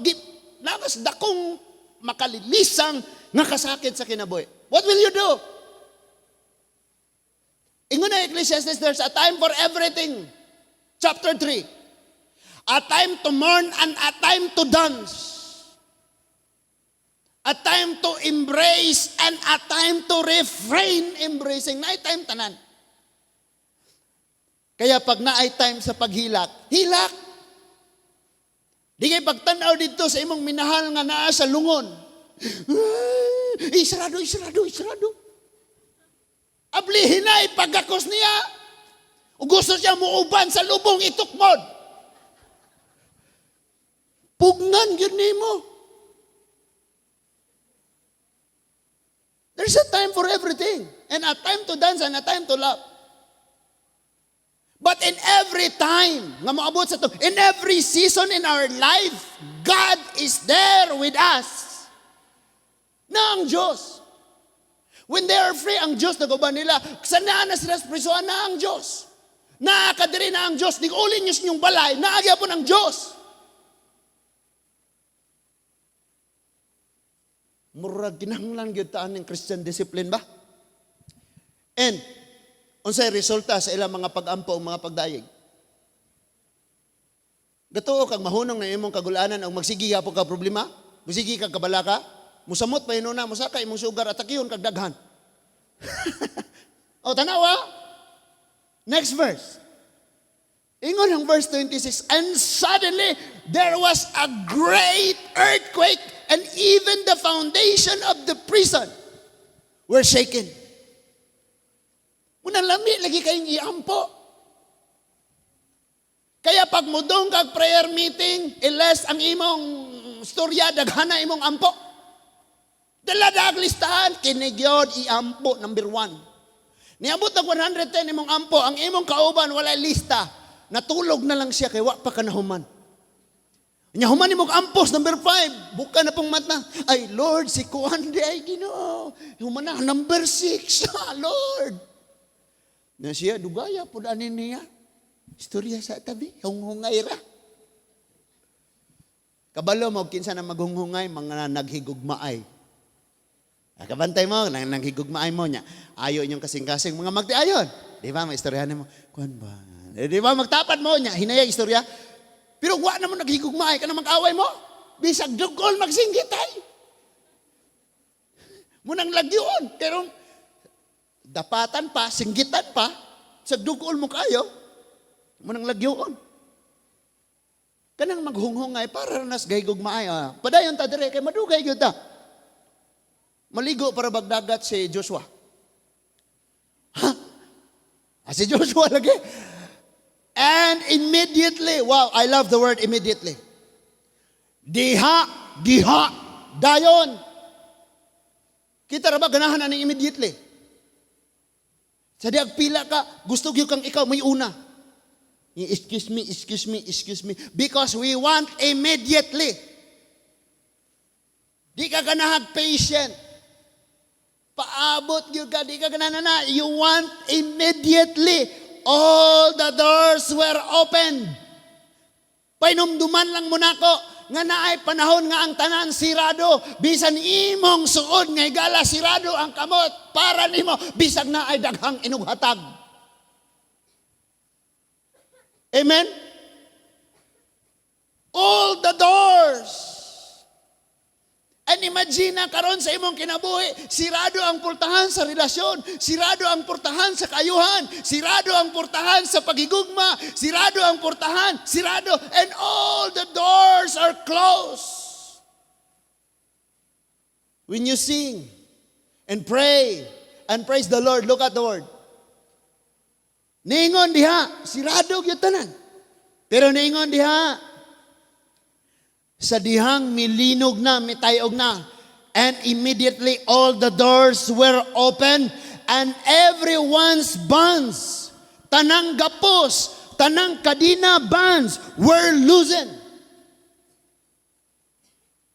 naa kas dakong makalilisang nga kasakit sa kinabuhi? What will you do? Ingon na Ecclesiastes, there's a time for everything. Chapter 3. A time to mourn and a time to dance. A time to embrace and a time to refrain embracing. Naay time tanan. Kaya pag naay time sa paghilak, hilak. Di kay pagtanaw dito sa imong minahal nga naa sa lungon. Isarado, isarado, isarado. Abli hinay pagakos niya. O gusto siya muuban sa lubong itukmod. Pugnan gyud nimo. There's a time for everything. And a time to dance and a time to laugh. But in every time nga moabot sa to, in every season in our life, God is there with us. Na ang Diyos. When they are free, ang Diyos naguban nila. Sa naa na sila sa prisuan, na ang Diyos. Naa ka diri, na ang Diyos. Nig-uli niyo sa inyong balay, naa gyapon ang Diyos. Murag kinahanglan gyud ta aning Christian discipline ba? And unsay resulta sa ilang mga pag-ampo o mga pagdayeg? Gatuo kag mahunong na imong kagulanan og magsige gyapon ka problema? Musige kag kabalaka? Musamot pa inuna, musaka imong sugar, atakiyon kag daghan. O tanawa. Next verse. Ingon ang verse 26, "And suddenly there was a great earthquake, and even the foundation of the prison were shaken." Muna lami lagi kayong iampo. Kaya pag mudong kag prayer meeting, i-less ang imong storya, daghana imong ampo. Dala dag listahan, kini gyud iampo number 1. Niabot og 110 imong ampo, ang imong kauban wala lista. Natulog na lang siya kay wa pa ka nahuman. Nya human imong ampos number 5, buka na pong mata. "Ay Lord, si kuan di ay Ginoo." Human na number 6, "Lord." Na siya dugaya pud ani niya. Istorya sa tabi, hunghungay ra. Kabalo mo kinsa na maghunghungay, mga naghigugmaay. Ah, kabantay mo, nang naghigugmaay mo niya. Ayo inyong kasing-kasing mga magtiayon. Di ba, may istoryahan mo. Kuan ba? Eh, di ba, magtapad mo niya, hinayag istorya. Pero wa na mo naghigugmaay ka na mag-away mo. Bisag dugol magsinggit ay. Munang lagyon, pero dapatan pa, singgitan pa, sa dugol mo kayo, munang lagyon. Kanang maghunghungay para nas gahigugmaay. Ah. Padayon ta dire kay madugay gyud ta. Maligo para bagdagat si Joshua. Ha? Ah, si Joshua lagi. And immediately, wow, I love the word "immediately." Diha, diha, dayon. Kita ra ba ganahan ani "immediately"? Sa diag pila ka, gusto gyud kang ikaw may una. "Excuse me, excuse me, excuse me." Because we want immediately. Di ka ganahag patient. Paabot gyud ka, di ka ganahan na. You want immediately. All the doors were opened. Painumduman lang mo nako nga naay panahon nga ang tanan sirado, bisan imong suod nga higala, sirado ang kamot para nimo, bisag naay daghang inughatag. Amen. All the doors. And imagine na karon sa imong kinabuhi, sirado ang pultahan sa relasyon, sirado ang pultahan sa kayuhan, sirado ang pultahan sa pagigugma, sirado ang pultahan, sirado, and all the doors are closed. When you sing and pray and praise the Lord, look at the word. Ningon diha, sirado gyud tanan. Pero ningon diha, sa dihang milinog na, mitayog na. And immediately all the doors were open and everyone's bonds, tanang gapos, tanang kadina, bonds were loosened.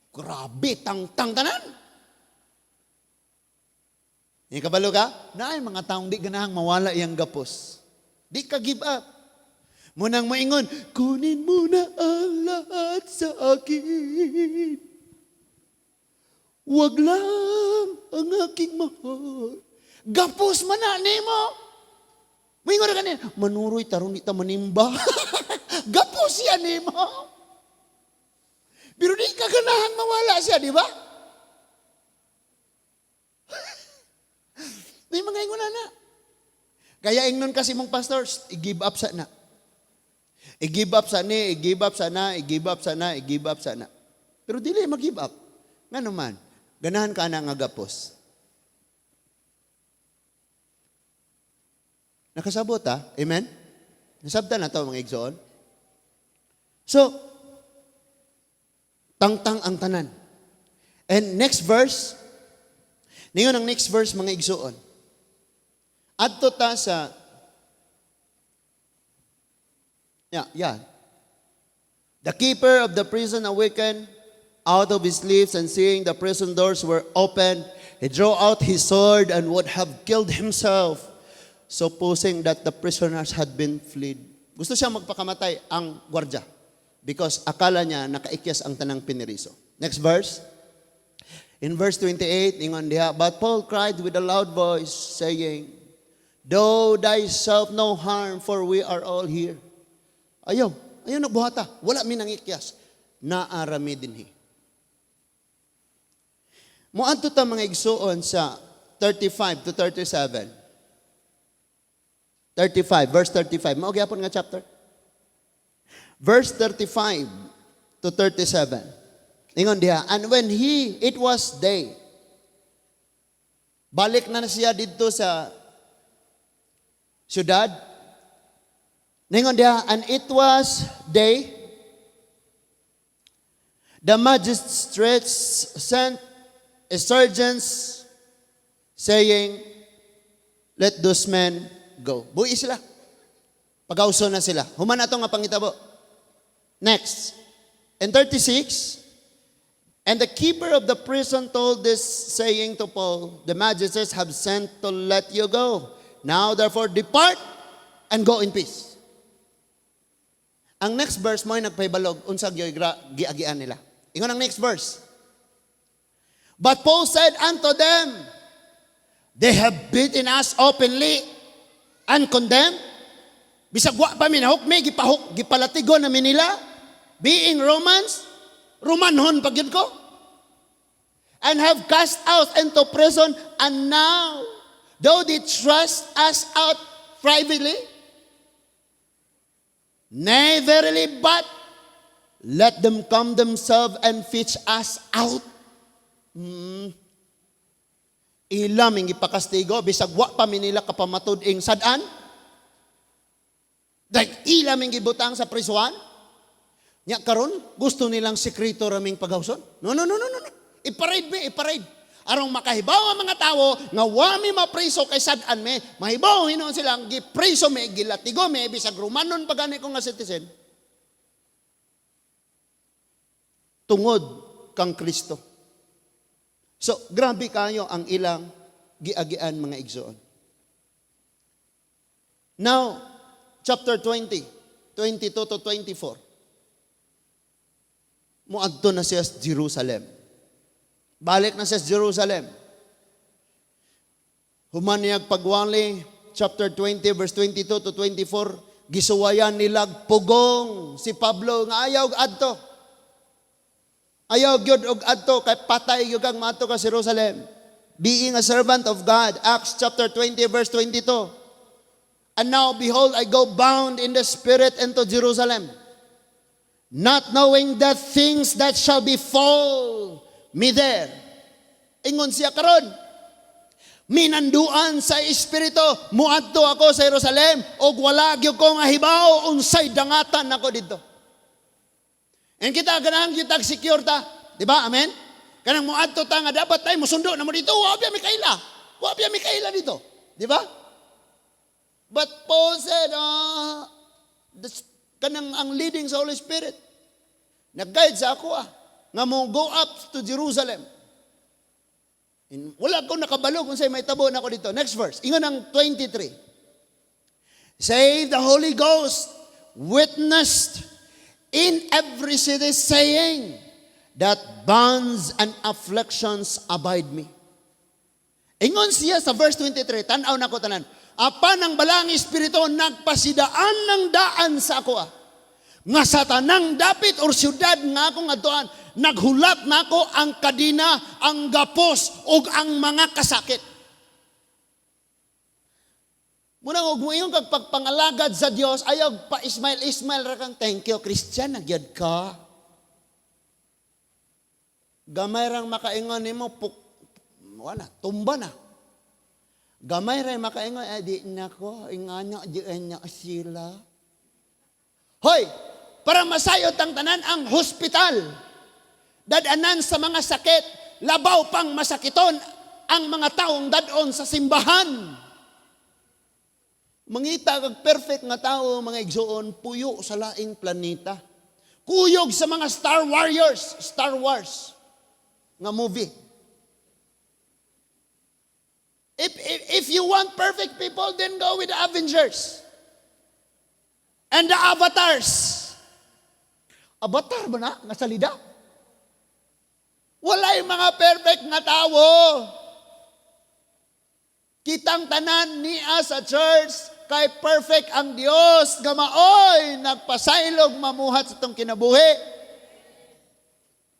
Grabe, tang-tang tanan. Yung kabalo ka? Naay mga taong di ganahang mawala iyang gapos. Di ka give up. Munang moingon, "Kunin mo na ang lahat sa akin. Wag lang ang aking mahal." Gapos man na nimo. Moingon na kanin, "Manuroy taron di ta manimba." Gapos yan nimo. Pero di ka ganahan mawala siya, di ba? May mga ingon na. Kaya ingnon kasi mong pastor, "I-give up sa na. I-give up sa ni, i-give up sa na, i-give up sa na, i-give up sa na." Pero dili mag-give up. Nga naman, ganahan ka na nga gapos. Nakasabot ha? Amen? Nasabtan na to, mga igsoon. So, tangtang ang tanan. And next verse, ningon ang next verse, mga igsoon. Adto ta sa Yeah. The keeper of the prison awakened out of his sleep and, seeing the prison doors were open, he drew out his sword and would have killed himself, supposing that the prisoners had been fled. Gusto siya magpakamatay ang gwardya because akala niya nakaikyas ang tanang piniriso. Next verse. In verse 28, ingon diha, "But Paul cried with a loud voice, saying, 'Do thyself no harm, for we are all here.'" Ayaw, ayaw nagbuhata. Wala mi nangikyas. Naa ra mi dinhi. Moadto ta, mga igsuon, sa 35 to 37. 35, verse 35. Mao gyapon nga chapter. Verse 35 to 37. Ingon diha, "And when it was day." Balik na siya didto sa syudad. Ningon diha, "And it was day, the magistrates sent a sergeants, saying, 'Let those men go.'" Buhi sila. Pagawso na sila. Human ato nga pangitabo. Next. In 36, "And the keeper of the prison told this saying to Paul, 'The magistrates have sent to let you go. Now therefore depart and go in peace.'" Ang next verse mo ay nagpahibalog unsa gyoy giagian nila. Ingon ang next verse. "But Paul said unto them, 'They have beaten us openly and condemned.'" Bisag wa pa mi nahukmi, gipahuk, gipalatigo na mi nila. "Being Romans," Romanhon pa gyud ko. "And have cast us into prison, and now, do they thrust us out privately? Nay, verily, but let them come themselves and fetch us out." Ila ming ipakastigo, bisag wa pa mi nila kapamatud-ing sad-an. Dahil ila ming gibutang sa prisuan. Nya karon gusto nilang sekreto raming pagawson. No. I-parade mi, i-parade. Arong makahibaw ang mga tao nga wa mi mapriso kay sad-an mi. Mahibaw hinuon sila gipriso mi, gilatigo mi, bisag Romanon pa gani ko nga citizen. Tungod kang Kristo. So, grabe kayo ang ilang giagian, mga igsoon. Now, chapter 20, 22 to 24. Muadto na siya sa Jerusalem. Balik na siya sa Jerusalem. Human niyag pagwali, chapter 20, verse 22 to 24, gisuwayan nilag pugong si Pablo nga ayaw adto. Ayaw gyud og adto kay patay gyud kang maadto ka sa Jerusalem. Being a servant of God, Acts chapter 20 verse 22. "And now behold, I go bound in the Spirit into Jerusalem, not knowing the things that shall befall me there." Ingon siya karon, minanduan sa Espiritu, muadto ako sa Jerusalem, og wala gyud ko nga hibaw unsay dangatan nako didto. And kita ganahan kita secure ta, di ba? Amen. Kanang muadto ta nga dapat tayo musundo na mo dito, wa mi kaila. Wa mi kaila dito, di ba? But Paul said, kanang ang leading sa Holy Spirit, nag-guide sa ako nga mo go up to Jerusalem. And wala ko nakabalo kung sa'y mahitabo nako didto. Next verse. Ingon ang 23. "Save the Holy Ghost witnessed in every city, saying that bonds and afflictions abide me." Ingon siya sa verse 23, tan-aw nako tanan. "Apan ang Balaang Espiritu nagpasidaan ng daan sa ako. Nga sa tanang dapit or syudad nga akong adtuan, naghulat nako ang kadina, ang gapos, ug ang mga kasakit." Muna og moingon kag pagpangalagad sa Dios, ayaw pa ismail ismail ra kang thank you, Christian nagyad ka. Gamay rang makaingon nimo puk, wala, tumba na. Gamay ra makaingon ay di nako ingana di na sila. Hoy, para masayod ang tanan, ang hospital, dadanan sa mga sakit, labaw pang masakiton ang mga taong dadon sa simbahan. Mangita kag perfect nga tao, mga igsoon, puyo sa laing planeta. Kuyog sa mga Star Warriors, Star Wars nga movie. If you want perfect people, then go with the Avengers and the Avatars. Avatar ba na? Nga salida? Walay mga perfect nga tao. Kitang tanan niya sa church kay perfect ang Dios nga maoy nagpasaylog mamuhat sa atong kinabuhi.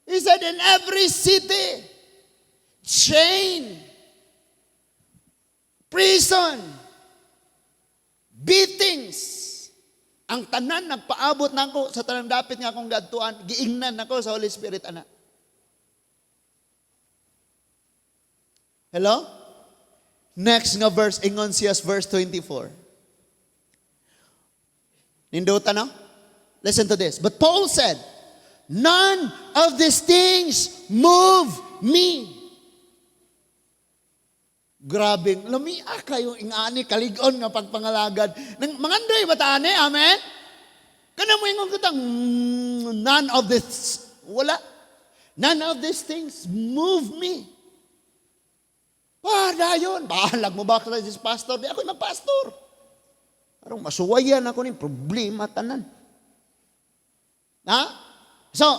He said, "In every city, chain, prison, beatings, ang tanan nagpaabot nako sa tanang dapit nga akong gadtuan, giingnan nako sa Holy Spirit ana." Hello? Next nga verse, ingon siya sa verse 24. Nindota, no? Listen to this. But Paul said, "None of these things move me." Grabe, lamia kayo ingani kalig-on nga pagpangalagad. Nang mangandoy ba ta ani? Amen? Kana mo ingon kitang none of this, wala. "None of these things move me." Padayon, bahalag mo ba ka this pastor? Di ako magpastor. Arong masuwayan ako ni problema tanan. Ha? So,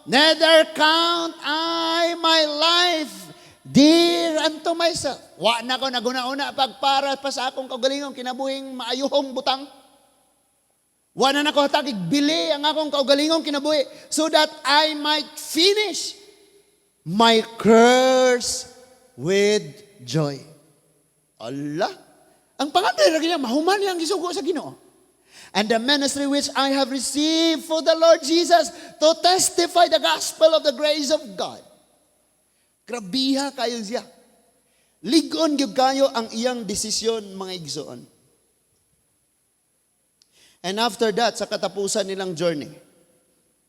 "Neither count I my life dear unto myself." Wa na ko naguna-una pagpara pa sa akong kaugalingong kinabuhing maayuhong butang. Wa na nako hatagig bili ang akong kaugalingong kinabuhi "so that I might finish my course with joy." Allah. Ang pangandoy ra niya mahuman niyang gisugo sa Ginoo. "And the ministry which I have received for the Lord Jesus to testify the gospel of the grace of God." Grabiha kayo siya. Ligon gyud kayo ang iyang desisyon, mga igsoon. And after that, sa katapusan nilang journey,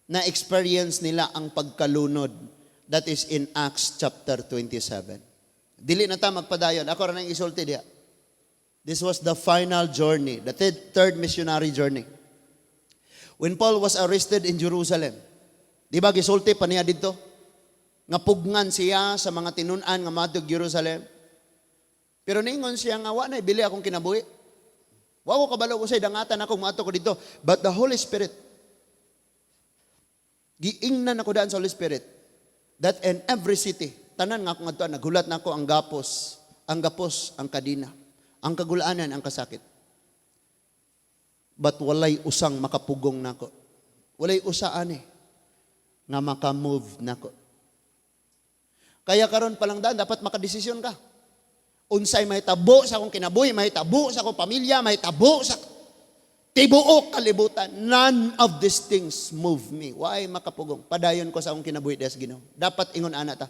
na-experience nila ang pagkalunod. That is in Acts chapter 27. Dili na ta magpadayon. Ako ra nang isulti diha. This was the final journey, the third missionary journey. When Paul was arrested in Jerusalem, di ba gisulti pa niya didto? Nga pugnan siya sa mga tinun-an nga maadtog Jerusalem. Pero ningon siya nga wa na bili akong kinabuhi. Wa ko kabalo ko say dangatan ako moadto ko didto. But the Holy Spirit, giingnan ako daan sa Holy Spirit that in every city, tanan nga akong adtuan, naghulat na ako ang gapos, ang kadina, ang kagulaanan, ang kasakit. But walay usang makapugong nako. Walay usa ani nga maka-move nako. Kaya karon pa lang daan, dapat makadesisyon ka. Unsay mahitabo sa akong kinabuhi, mahitabo sa akong pamilya, mahitabo sa tibuok kalibutan. None of these things move me. Why makapugong? Padayon ko sa akong kinabuhi des Ginoo. Dapat ingon ana ta.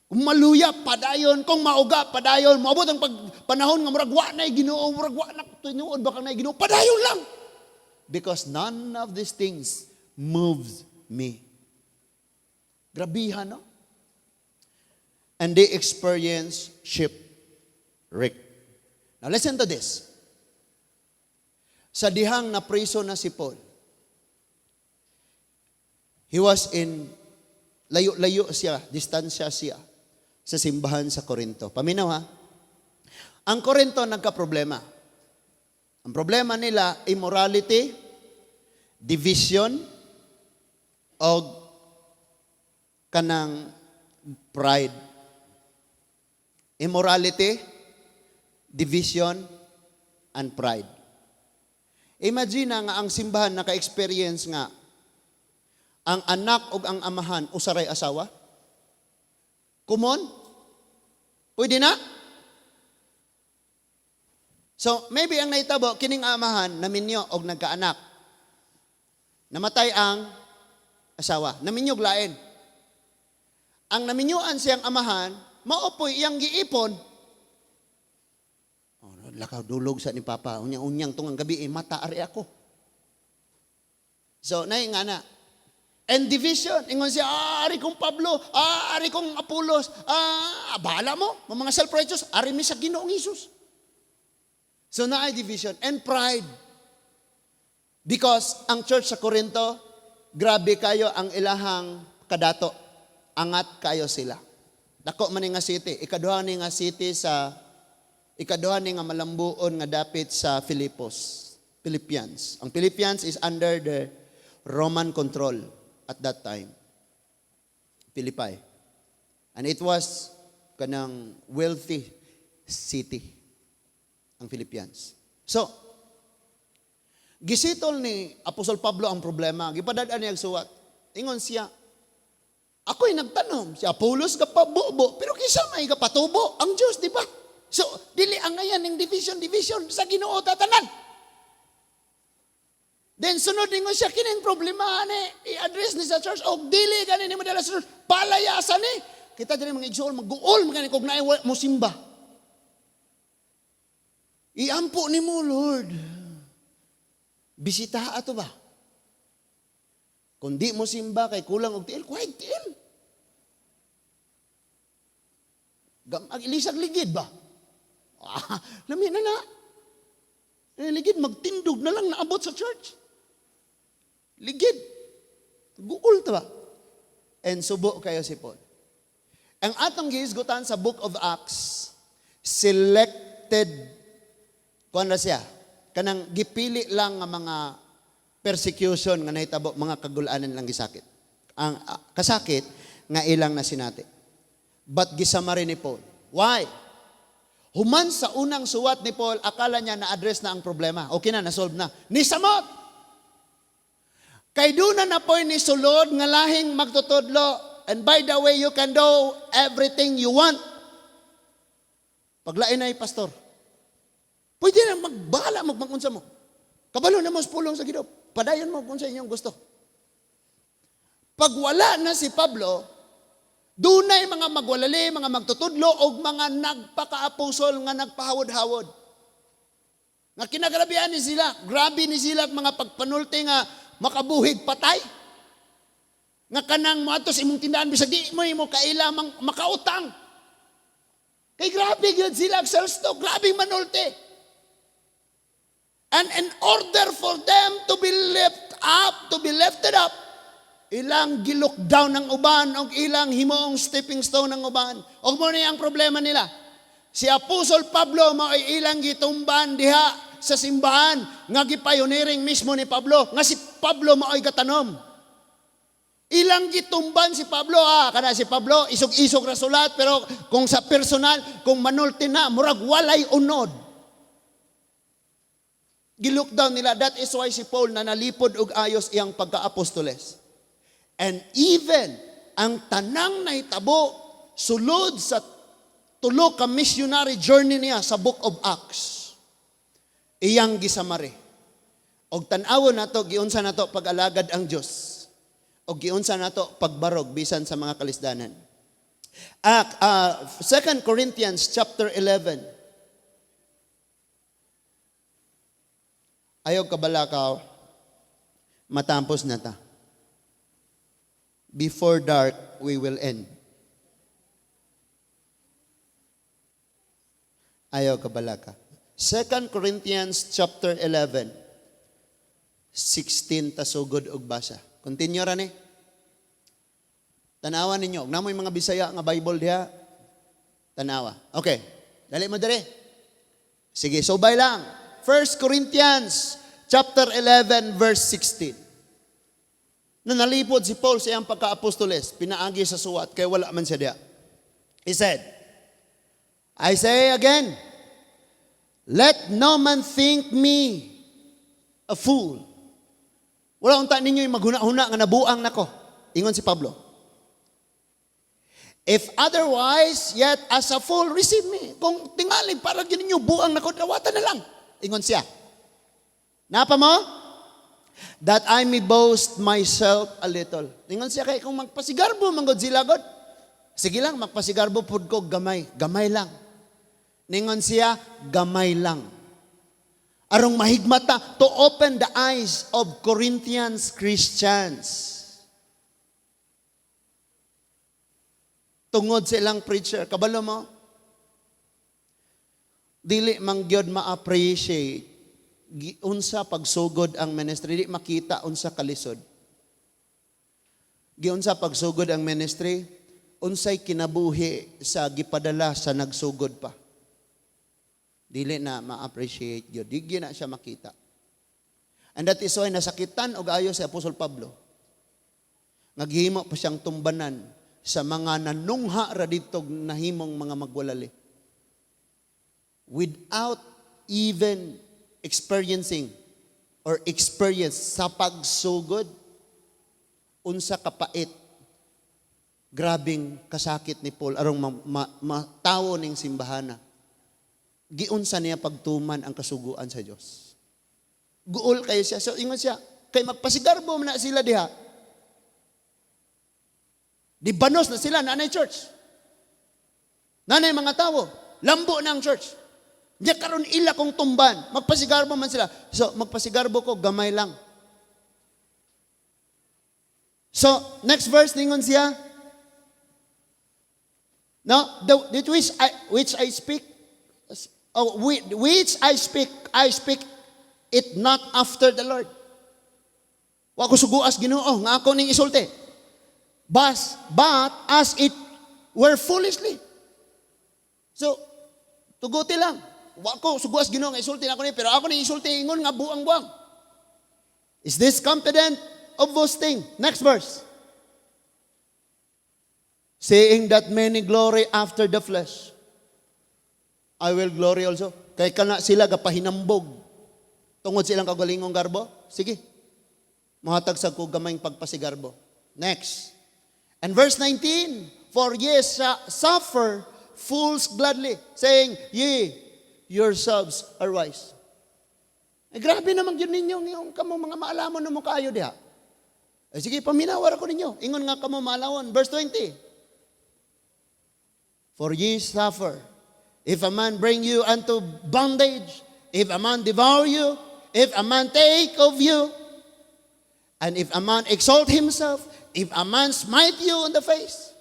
Kung maluya, padayon. Kung mauga, padayon. Moabot ang pag, panahon nga murag wa na Ginoo, murag wa na tinuod ba kang na Ginoo, padayon lang. Because none of these things moves me. Grabihan, no? And they experience shipwreck. Now listen to this. Sa dihang napriso na si Paul, he was in, layo-layo siya, distansya siya sa simbahan sa Corinto. Paminaw ha? Ang Corinto nagka-problema. Ang problema nila, immorality, division, o kanang pride. Immorality, division, and pride. Imagine na nga ang simbahan naka-experience nga ang anak o ang amahan usaray asawa. Kumon? Pwede na? So, maybe ang nahitabo, kining amahan, naminyo og nagkaanak. Namatay ang asawa. Naminyog lain. Ang naminyuan siyang amahan, mao poy iyang giipon. Oh, lakaw dulog sa ni Papa. Unyang-unyang tungang gabi, eh, mata ari ako. So, nay nga na. And division. Ingon siya, "Ah, ari kong Pablo, ah, ari kong Apolos, ah, bahala mo, mga self-righteous, ari mi sa Ginoong Hesus." So naay division and pride. Because ang church sa Corinto, grabe kayo ang ilahang kadato. Angat kayo sila. Dako man ni nga city. Ikaduha ni nga malambuon nga dapit sa Filipos. Philippians. Ang Philippians is under the Roman control at that time. Philippi. And it was kanang wealthy city ang Philippians. So, gisettle ni Apostol Pablo ang problema. Gipadad-an niya ang suwat. Ingon siya, "Ako'y nagtanom, si Apollos gapabubo, pero kinsa may gapatubo? Ang Diyos, di ba?" So, dili angayan ning division, division sa Ginoo tatanan. Then sunod ningon siya, "Kining problema ani i-address ni sa church og dili gani ni madala sa church, palayasan ni." Kita diri mga igsoon magguol man gani kog naay mo simba. Iampo nimo, Lord. Bisita ato ba? Kung di mo simba kay kulang og tiil, kuhay tiil. Ang ilisag ligid ba? Ah, lami na na. Eh, ligid, magtindog na lang naabot sa church. Ligid. Guol ta ba? And subo kayo si Paul. Ang atong gihisgutan sa Book of Acts, selected, kuan na siya, kanang gipili lang nga mga persecution nga nahitabo, mga kagulanan lang gisakit. Ang kasakit nga ilang nasinati. But gisummary ni Paul. Why? Human sa unang suwat ni Paul, akala niya na-address na ang problema. Okay na, na-solve na. Nisamot! Kay doon na po'y ni sulod nga lahing magtutudlo. "And by the way, you can do everything you want." Paglain na pastor. "Pwede na magbahala mo magunsa mo. Kabalo na mo sa pulong sa Ginoo. Padayon mo kung sa inyong gusto." Pag wala na si Pablo, dunay mga magwalali, mga magtutudlo, og mga nagpaka-aposol nga nagpahawod-hawod. Nga kinagrabihan ni sila, grabe ni sila ang mga pagpanulti nga makabuhig patay. Nga kanang moadto sa imong tindahan bisag di mo imo kaila mang makautang. Kay grabe gyud sila ang sales talk, grabe manulti. And in order for them to be lift up, to be lifted up, ilang gilook down ng uban og ilang himuong stepping stone ng uban. Og mo ni ang problema nila. Si Apostol Pablo mao'y ilang gitumban diha sa simbahan nga gipioneering mismo ni Pablo, nga si Pablo mao'y gatanom. Ilang gitumban si Pablo, kana si Pablo isog-isog ra sulat, pero kung sa personal, kung manulti na, murag walay unod. Gilook down nila. That is why si Paul na nalipod og ayos iyang pagka-apostoles. And even ang tanang nahitabo sulod sa tulo ka missionary journey niya sa Book of Acts, iyang gisummary. Og tan-awon nato giunsa nato pag-alagad ang Dios. Og giunsa nato pagbarog bisan sa mga kalisdanan. 2 Corinthians chapter 11. Ayaw kabalakaw, matampos na ta. Before dark, we will end. Ayaw kabalaka. 2 Corinthians chapter 11, 16 tasugod og basa. Continue ra ni. Tanawa ninyo. Namoy mga Bisaya nga Bible diha. Tanawa. Okay. Dali mo diri. Sige, subay lang. 1 Corinthians chapter 11 verse 16. Na nalipod si Paul sa iyang pagka-apostoles, pinaagi sa suwat, kay wala man siya diha. He said, "I say again, let no man think me a fool." "Wala unta ninyo yung maghuna-huna nga nabuang nako." Ingon si Pablo. "If otherwise, yet as a fool, receive me." "Kung tingali para gyud ninyo buang nako, dawatan na lang." Ingon siya. Napa mo? "That I may boast myself a little." Ingon siya kay kung magpasigarbo man gud sila god. Sige lang, magpasigarbo pud ko gamay, gamay lang. Ningon siya, gamay lang. Arong mahigmata to open the eyes of Corinthians Christians. Tungod sa ilang preacher, kabalo mo? Dili man gyud ma-appreciate unsa pagsugod ang ministry, di makita unsa kalisod. Giunsa pagsugod ang ministry, unsay kinabuhi sa gipadala sa nagsugod pa. Dili na ma-appreciate gyud. Di gyud na siya makita. And that is why nasakitan og ayo si Apostol Pablo. Nga gihimo pa siyang tumbanan sa mga nanungha ra didto nahimong mga magwalali. Without even experiencing or experience sa pagsugod, unsa kapait, grabing kasakit ni Paul arong matawo ning simbahana. Giunsa niya pagtuman ang kasuguan sa Dios. Guol kayo siya. So ingon siya, kay magpasigarbo man na sila diha. Di banos na sila, nanay church. Nanay mga tao, lambo na ang church. Di karon ila kong tumban, magpasigarbo man sila. So magpasigarbo ko, gamay lang. So, next verse, ningon siya, no, the which I speak, oh, which I speak it not after the Lord. Wa ko suguas Ginoo nga ako ning isulti. But as it were foolishly. So, tuguti lang. Wa ko suguas Ginoo nga isulti na ako ni, pero ako ning isulti ingon nga buang-buang. Is this confident of boasting? Next verse. Seeing that many glory after the flesh, I will glory also. Kay kana sila gapahinambog tungod silang kagalingong garbo. Sige. Mohatag sa ko gamayng pagpasigarbo. Next. And verse 19, "For ye suffer fools gladly, saying, ye yourselves are wise." Eh, grabe naman yun ninyo, yung kamo mga maalamon na mo kaayo diha. Eh, sige, paminawar ako ninyo. Ingon nga kamo maalawon. Verse 20. "For ye suffer, if a man bring you unto bondage, if a man devour you, if a man take of you, and if a man exalt himself, if a man smite you in the face."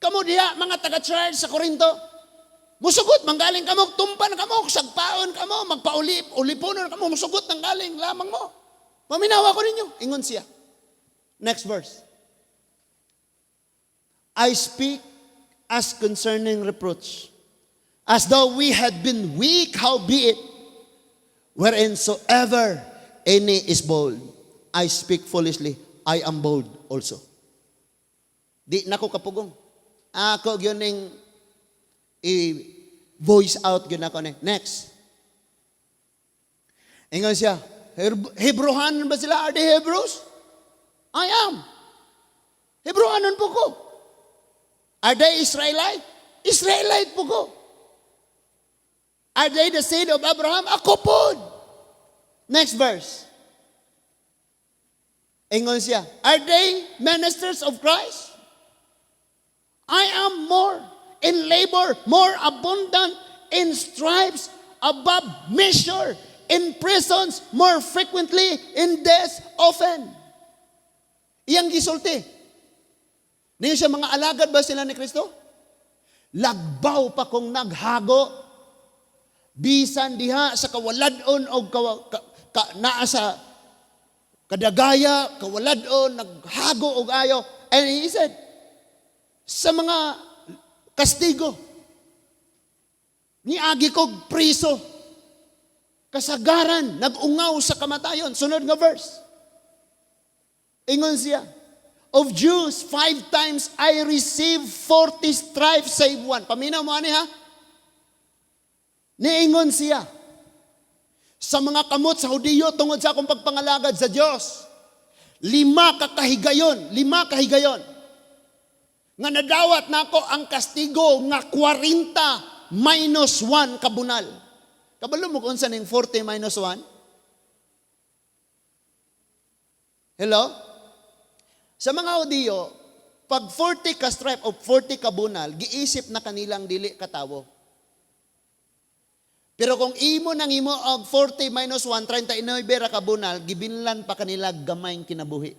Kamo diha, mga taga-church sa Korinto, musugot, manggaling kamo, tumpan kamo, sagpaon kamo, magpaulip, uliponon kamo, musugot ng galing lamang mo. Paminawa ko ninyo, ingon siya. Next verse. "I speak as concerning reproach, as though we had been weak, howbeit, wherein soever any is bold, I speak foolishly, I am bold also." Di nako kapugong. Ako gyud ning i-voice out gyud nako ni. Next. Ingon siya, Hebrehan ba sila? Are they Hebrews? I am. Hebrehanon po ko. Are they Israelite? Israelite po ko. Are they the seed of Abraham? Ako po. Next verse. Ingon siya, "Are they ministers of Christ? I am more in labor, more abundant, in stripes, above measure, in prisons, more frequently, in death often." Iyang gisulti. Niyo siya, mga alagad ba sila ni Kristo? Lagbaw pa kong naghago. Bisan diha sa kawalad-on o naa sa kadagaya, kawalad-on, naghago og ayo. And he said, sa mga kastigo, niagi kog priso, kasagaran, nag-ungaw sa kamatayon. Sunod nga verse. Ingon siya, "Of Jews, five times I received 40 stripes save one." Paminaw mo ani ha? Niingon siya, sa mga kamot sa Hudiyo tungod sa akong pagpangalagad sa Dios, lima ka kahigayon, lima kahigayon, nga nadawat nako ang kastigo nga 40 minus 1 kabunal. Kabalo mo kung unsa ning 40 minus 1? Hello? Sa mga Hudiyo, pag 40 ka stripe o 40 ka bunal, giisip na kanilang dili katawo. Pero kung imo nang imo og 40 minus 1, 39 ra ka bunal, gibinlan pa kanila gamayng kinabuhi.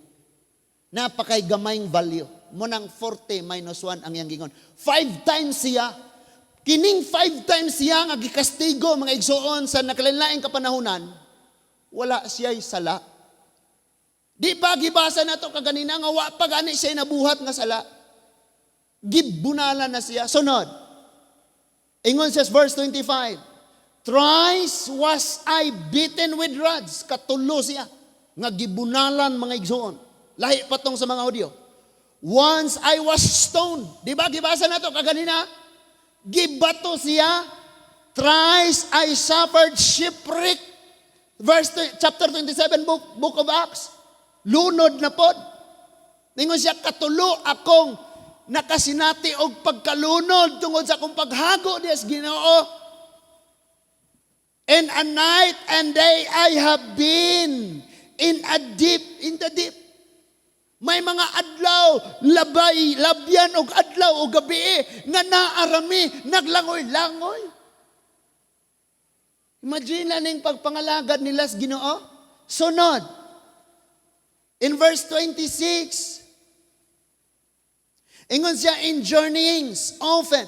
Napakay gamayng value. Mo nang 40 minus 1 ang iyang gingon. Five times siya, Kining five times siya nga gikastigo, mga igsoon, sa nakalain kapanahunan, wala siya'y sala. Di ba gibasa nato kaganina nga wa pa gani siya nabuhat nga sala? Gibunalan na siya. Sunod. Ingon siya sa verse 25. "Thrice was I beaten with rods." Katulo siya nga gibunalan, mga igsoon. Lahi pa tong sa mga Hudyo. "Once I was stoned." Di ba gibasa nato kaganina? Gibato siya. "Thrice I suffered shipwreck." Chapter 27, book of Acts. Lunod na pod. Ningon siya, katulo akong nakasinati og pagkalunod tungod sa akong paghago diha sa Ginoo. "And a night and day I have been in the deep." May mga adlaw, labay, labyan og adlaw o gabi nga naarami, naglangoy-langoy. Imagine na ning pagpangalagad nila sa Ginoo. Sunod. In verse 26, ingon siya, "In journeyings often,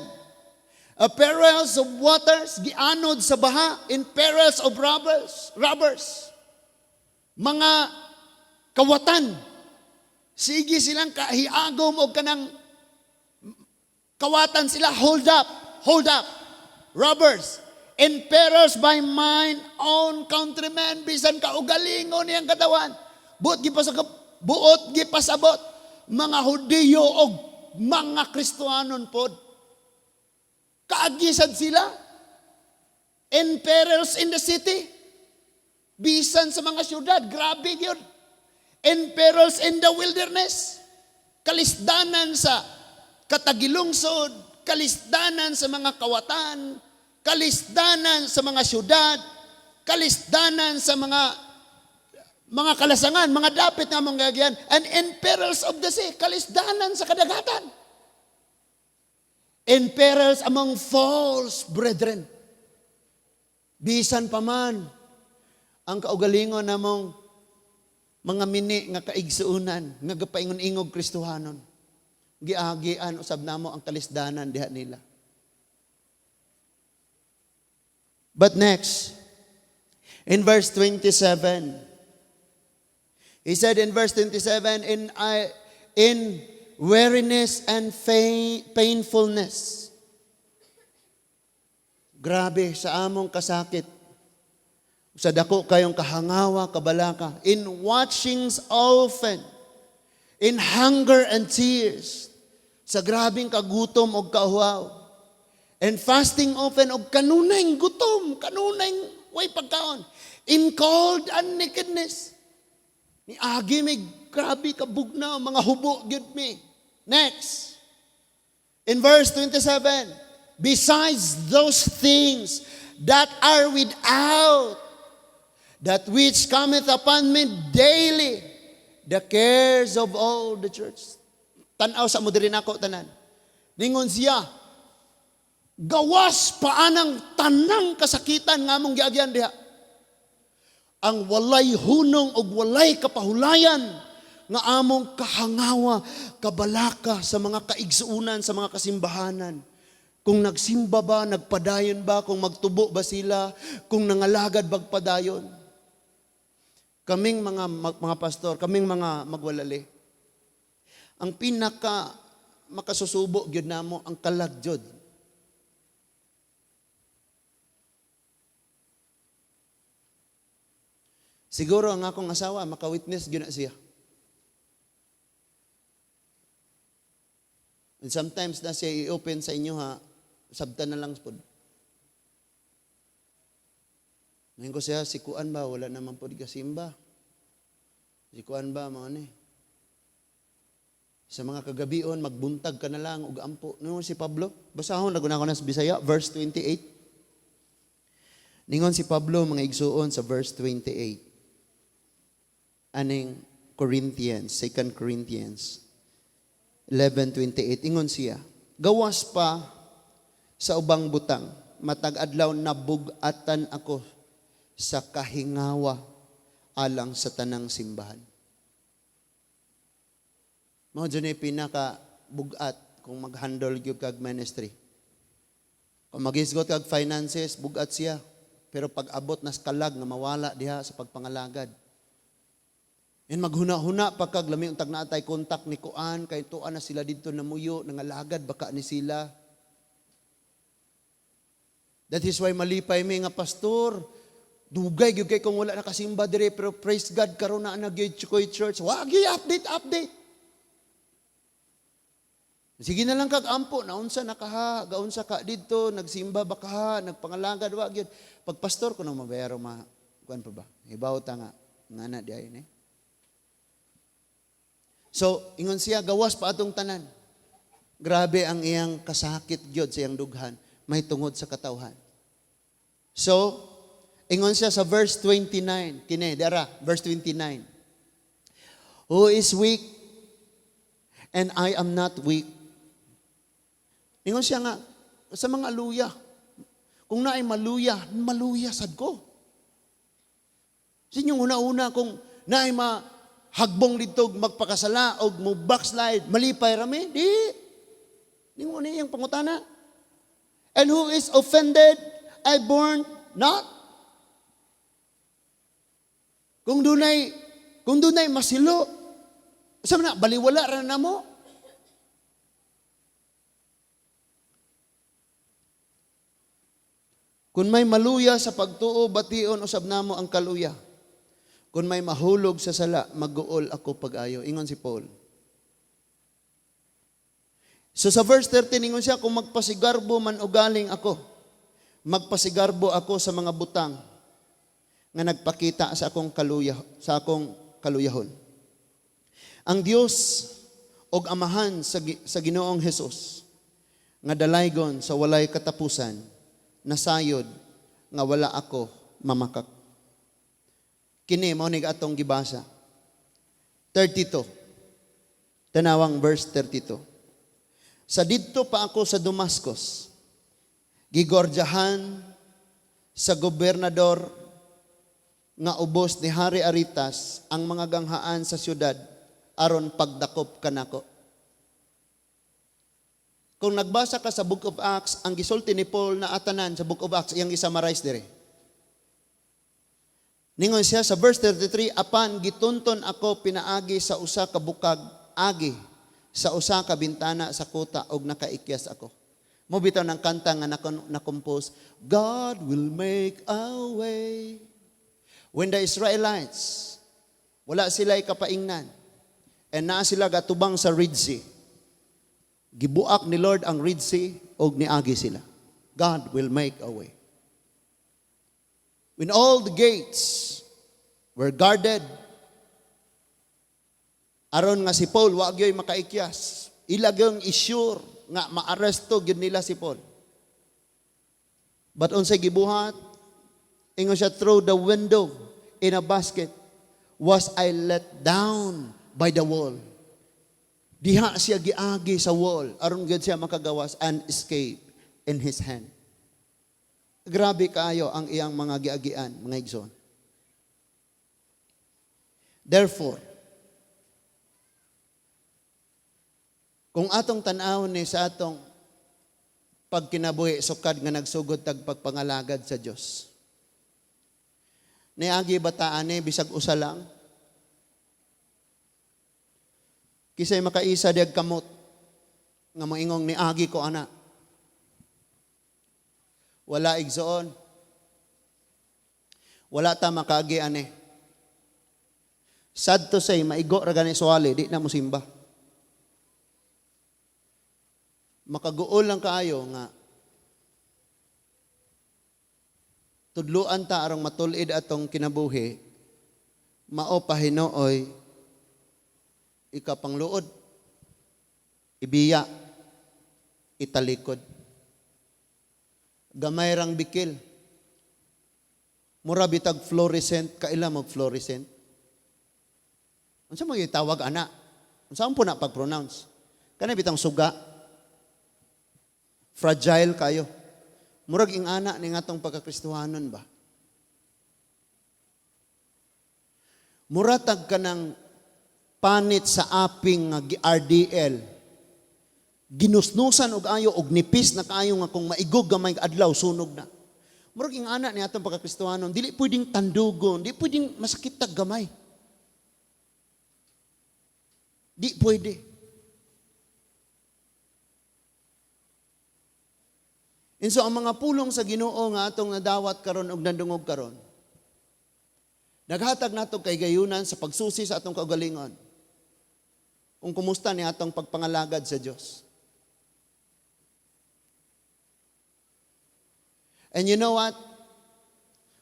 a perils of waters," gianod sa baha, "in perils of robbers," mga kawatan, sige silang kahiagom og kanang kawatan sila, hold up, robbers, "in perils by mine own countrymen," bisan kaugalingon niyang katawan. Buot gipasabot, mga Hudiyo og mga Kristohanon pod. Kaagisad sila. "In perils in the city." Bisan sa mga syudad, grabe yun. "In perils in the wilderness." Kalisdanan sa katagilungsod, kalisdanan sa mga kawatan, kalisdanan sa mga syudad, kalisdanan sa mga kalasangan, mga dapit nga mga gagyan, and in perils of the sea, kalisdanan sa kadagatan. "In perils among false brethren." Bisan pa man, ang kaugalingon namong mga mini nga kaigsuunan, nga gapaingon-ingog Kristohanon. Giagian usab namo ang kalisdanan diha nila. But next, in verse 27, he said in verse 27, "In weariness and painfulness." Grabe sa among kasakit. Sa dako kayong kahangawa, kabalaka. "In watchings often, in hunger and tears." Sa grabing kagutom og kauhaw. "And fasting often," og kanunay gutom, kanunay way pagkaon. "In cold and nakedness." Ni agi may grabe kabugna, mga hubo gyud mi. Next. In verse 27, "Besides those things that are without, that which cometh upon me daily, the cares of all the church." Tanaw sa mo diri nako tanan. Ningon siya, gawas pa anang tanang kasakitan nga among giagyan diha. Ang walay hunong og walay kapahulayan nga among kahangawa, kabalaka sa mga kaigsuunan, sa mga kasimbahanan. Kung nagsimba ba, nagpadayon ba, kung magtubo ba sila, kung nangalagad bag padayon. Kaming mga pastor, kaming mga magwalali. Ang pinaka makasusubo gyud namo ang kalag jud. Siguro ang akong asawa maka-witness gyud na siya. And sometimes na siya i-open sa inyo ha, sabtan na lang pod. Ngayon ko siya, si Kuan ba, wala naman pod kasimba. Si Kuan ba, mga ni. Sa mga kagabion, magbuntag ka na lang, ug ampo. No, si Pablo, basahon, laguna ko na sa Bisaya, verse 28. Ningon si Pablo, mga igsuon, sa verse 28. Aning Corinthians, 2 Corinthians 11:28. Ingon siya, "Gawas pa sa ubang butang, matag adlaw nabug-atan ako sa kahingawa alang sa tanang simbahan." Mao jud ni pinaka bugat kung mag-handle gyud kag ministry. Kung maghisgot kag finances, bugat siya. Pero pag abot na sa kalag nga mawala diha sa pagpangalagad. And maghuna-huna pa kag lami untag naa tay contact ni kuan kay tuan na sila didto namuyo, nangalagad baka ni sila. That is why malipay mi nga, "Pastor, dugay gyud kay kung wala nakasimba dire, pero praise God, karon na na gyud koy church." Wa gyud update update. Sige na lang kag ampo, naunsa na kaha, gaunsa ka didto, nagsimba ba kaha, nagpangalagad, wa gyud. Pag pastor ko nang mabayaro ma kuan pa ba? Hibaw ta nga na di ay ni. So, ingon siya, gawas pa atong tanan. Grabe ang iyang kasakit gyud sa iyang dughan, may tungod sa katawhan. So, ingon siya sa verse 29, kini, dara, verse 29. "Who is weak and I am not weak?" Ingon siya nga, sa mga luya, kung naay maluya, maluya sad ko. Sa inyong una-una, kung naay mahagbong dito magpakasala o mo backslide, malipay rami, di. Di mo na iyang pangutana. "And who is offended, I borne not?" Kung dunay masilo, sa na, baliwala ra na mo. "Kung may maluya sa pagtuo, bation usab namo ang kaluya. Kung may mahulog sa sala, maguol ako pag-ayo." Ingon si Paul. So sa verse 13, ingon siya, "Kung magpasigarbo man ugaling ako, magpasigarbo ako sa mga butang nga nagpakita sa akong kaluya, sa akong kaluyahon. Ang Dios og Amahan sa Ginoong Hesus nga dalaygon sa walay katapusan, nasayod nga wala ako mamakak." Kini mao ni atong gibasa. 32. Tanawang verse 32. "Sa didto pa ako sa Damascus, gigordyahan sa gobernador nga ubos ni Hari Aretas ang mga ganghaan sa syudad aron pagdakop kanako." Kung nagbasa ka sa Book of Acts, ang gisulti ni Paul na atanan sa Book of Acts, iyang i-summarize dire. Ningon siya sa verse 33, "Apan gitunton ako pinaagi sa usa ka bukag agi sa usa ka bintana sa kuta og nakaikyas ako." Mo bitaw ng kanta nga na-compose, "God will make a way." When the Israelites, wala sila kapaingnan, and naa sila gatubang sa Red Sea, gibuak ni Lord ang Red Sea og niagi sila. God will make a way. When all the gates were guarded, aron nga si Paul wa gyoy makaikyas, ila gyud isure nga maaresto gyud nila si Paul. But unsay gibuhat? Ingon siya, "Through the window in a basket was I let down by the wall." Diha siya giagi sa wall aron gyud siya makagawas and escape in his hand. Grabe kaayo ang iyang mga giagian, mga igsoon. Therefore, kung atong tan-awon ni sa atong pagkinabuhi sukad nga nagsugod tag pagpangalagad sa Dios, niagi ba ta ani bisag usa lang? Kisay makaisa diag kamot nga moingong niagi ko ana? Wala, igsoon. Wala ta makaagi ani. Sad to say, maigo ra gani suwali, di na mo simba. Makaguol lang kaayo nga tudluan ta arong matulid atong kinabuhi, mao pa hinuoy ikapangluod, ibiya, italikod. Gamay rang bikil. Mura bitag fluorescent, kaila mag fluorescent? Unsa mo gitawag ana? Unsa po na pag-pronounce? Kana bitang suga. Fragile kayo. Murag ing-ana ni ngatong pagkakristohanon ba? Muratag ka ng panit sa aping nga RDL. Ginusnusan og ayo og nipis na kaayo nga kung maigog gamay adlaw, sunog na. Murag ing ana ni atong pagkakristohanon, dili pwedeng tandugon, di pwedeng masakit tag gamay. Di pwede. And so ang mga pulong sa Ginoo nga atong nadawat karon og nandungog karon, naghatag nato kay gayunan sa pagsusi sa atong kaugalingon kung kumusta ni atong pagpangalagad sa Dios. And you know what?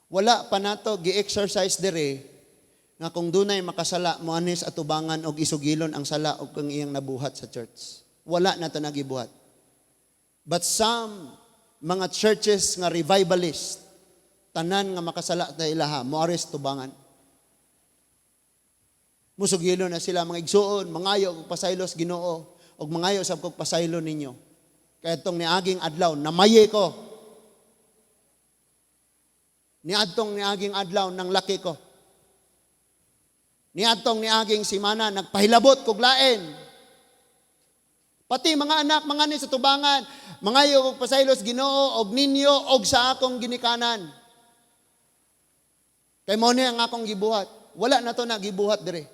Wala pa nato gi-exercise dire nga kung dunay makasala, moanis atubangan og isugilon ang sala og kang iyang nabuhat sa church. Wala na to nagibuhat. But some mga churches nga revivalist, tanan nga makasala na ilaha, moaris tubangan. Musugilon na sila, mga igsuon, mangayo og pasaylos Ginoo og mangayo sab kog pasaylo ninyo. Kay atong niaging adlaw, namaye ko. Niadtong niaging adlaw, nang laki ko. Niadtong niaging simana, nagpahilabot kog lain. Pati mga anak, mga ni sa tubangan, mangayo og pasaylos Ginoo og ninyo og sa akong ginikanan. Kay mao ni ang akong gibuhat. Wala na to na gibuhat dire.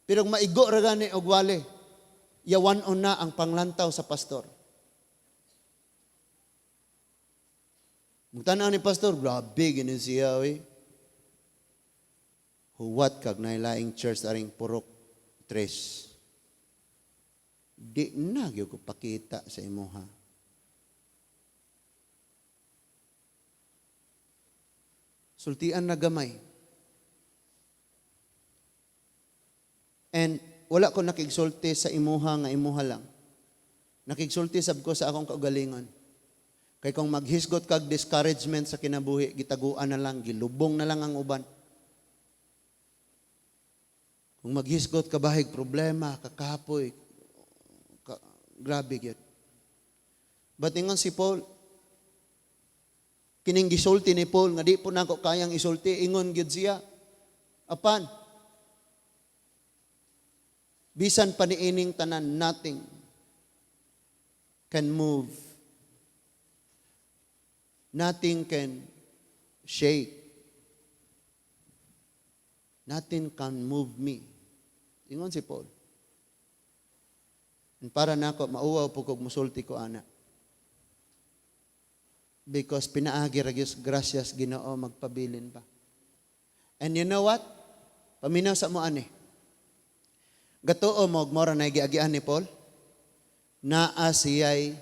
Pero maigo ra gani og wali, yawan-on na ang panglantaw sa pastor. Mugtanaw ni pastor, grabe gini siya, oy. Huwat kag nailaing church aring Purok Tres. Di na gyud ko pakita sa imuha. Sultian na gamay. And wala ko nakigsulti sa imuha nga imuha lang. Nakigsulti sab ko sa akong kaugalingon. Kay kung maghisgot kag discouragement sa kinabuhi, gitaguan na lang, gilubong na lang ang uban. Kung maghisgot ka bahig problema, kakapoy, grabe gyud. But ingon si Paul, kining gisulti ni Paul nga di po nako kayang isulti, ingon gyud siya. Apan, bisan pa niining tanan, nothing can move. Nothing can shake. Nothing can move me. Ingon si Paul. And para nako, mauwaw po kog musulti ko ana. Because pinaagi ra gyud gracias Ginoo magpabilin pa. And you know what? Paminaw sa mo ani. Gatuo mo og mora na giagian ni Paul. Naa siya'y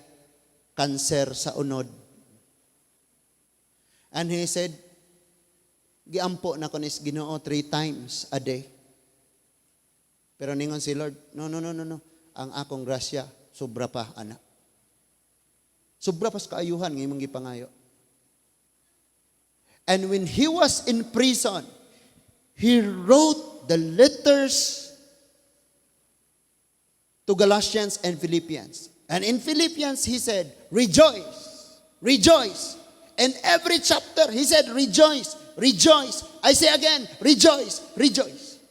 kanser sa unod. And he said, giampo na ko ni Ginoo 3 times a day. Pero ningon si Lord, no, no, no, no, no. Ang akong grasya, sobra pa, anak. Sobra pa sa kaayuhan ng imong gipangayo. And when he was in prison, he wrote the letters to Galatians and Philippians. And in Philippians, he said, rejoice, rejoice. In every chapter, he said, rejoice, rejoice. I say again, rejoice, rejoice.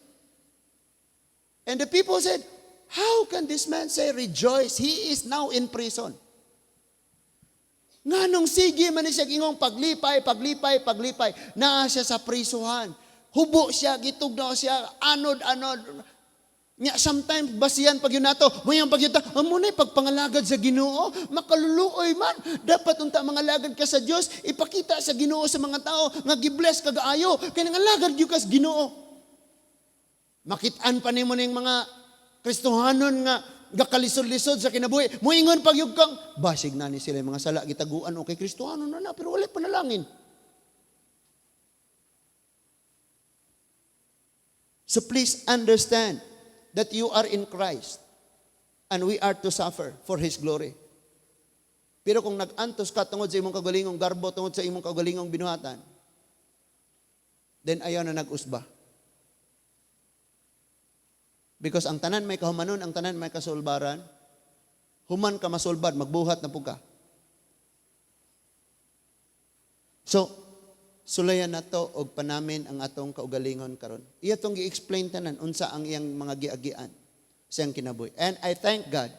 And the people said, how can this man say rejoice? He is now in prison. Nganong sige man siya ingong paglipay, paglipay, paglipay. Naa siya sa prisuhan. Hubo siya, gitugnaw siya, anod-anod. Nya sometimes basihan pag yun nato, mayang pag yun ta, amo na pagpangalagad sa Ginoo, makaluluoy man. Dapat unta mangalagad ka sa Dios, ipakita sa Ginoo sa mga tao nga gibless ka kaayo, kay nangalagad gyud ka sa Ginoo. Makit-an pa nimo ning mga Kristohanon nga gakalisod-lisod sa kinabuhi. Moingon pag yun kang basig na ni sila yung mga sala gitaguan, okay Kristohanon na na pero wala panalangin. So please understand that you are in Christ and we are to suffer for His glory. Pero kung nag-antos ka tungod sa imong kagalingong garbo, tungod sa imong kagalingong binuhatan, then ayaw na nag-usba. Because ang tanan may kahumanon, ang tanan may kasulbaran, human ka masulbad, magbuhat na pug ka. So, sulayan na to og panamin ang atong kaugalingon karon. Iya tong gi-explain tanan unsa ang iyang mga giagian sa iyang kinabuhi. And I thank God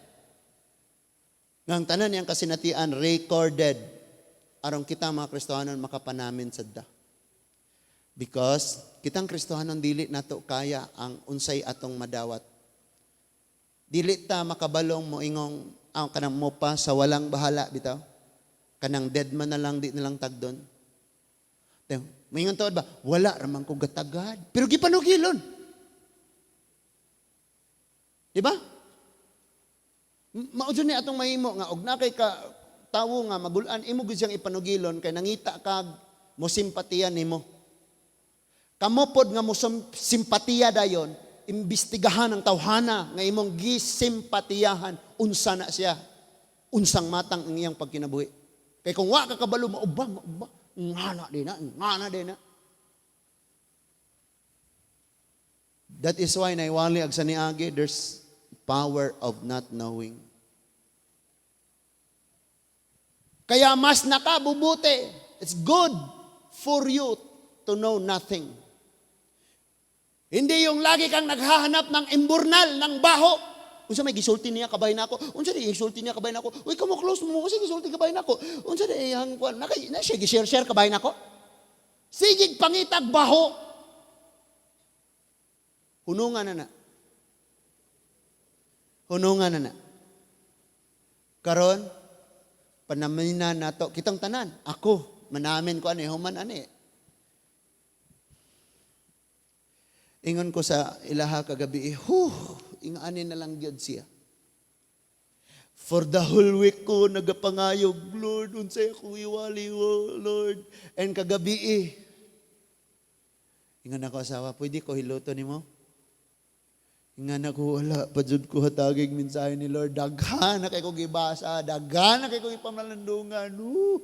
Nga ang tanan niyang kasinatian recorded aron kita mga Kristohanon makapanamin sadda. Because kitang Kristohanon, dili nato kaya ang unsay atong madawat. Dili ta makabalong moingong ang kanang mo pa sa walang bahala bitaw. Kanang dead man na lang, di na lang tagdon. Moingon tuod ba? Wala raman ko gatagad. Pero gipanugilon. Di ba? Mao ni atong mahimo nga og na kay ka tawo nga magulan, imo gud siyang ipanugilon kay nangita kag mo simpatiya nimo. Kamo pod nga mo simpatiya dayon, imbestigahan ang tawhana nga imong gisimpatiyahan, unsa na siya, unsang matang ang iyang pagkinabuhi. Kay kung wa ka kabalo, mauba, mauba, ngana di na, ngana di na. That is why naiwali ag sa niagi, there's power of not knowing. Kaya mas nakabubuti. It's good for you to know nothing. Hindi yung lagi kang naghahanap ng imburnal, ng baho. Unsa may gisulti niya kabay nako? Unsa di gisulti niya kabay nako? Uy, kamo close mo kasi gisulti kabay nako. Unsa di iyang kuan? Naka na siya gi-share-share kabay nako? Sige pangitag baho. Hunungan na na. Hunungan na na. Karon, panaminan nato kitang tanan. Ako, manamin ko ani, human ani. Ingon ko sa ilaha kagabi, huh, ingani na lang gyud siya. For the whole week ko nagapangayog, "Lord, unsay akong iwali, oh, Lord." And kagabi eh, ingon ako asawa, "Pwede ko hiluto nimo?" Ingon ako, "Wala pa jud ko hatagig mensahe ni Lord. Daghan na kay ko gibasa, daghan na kay ko ipamalandungan." Woo!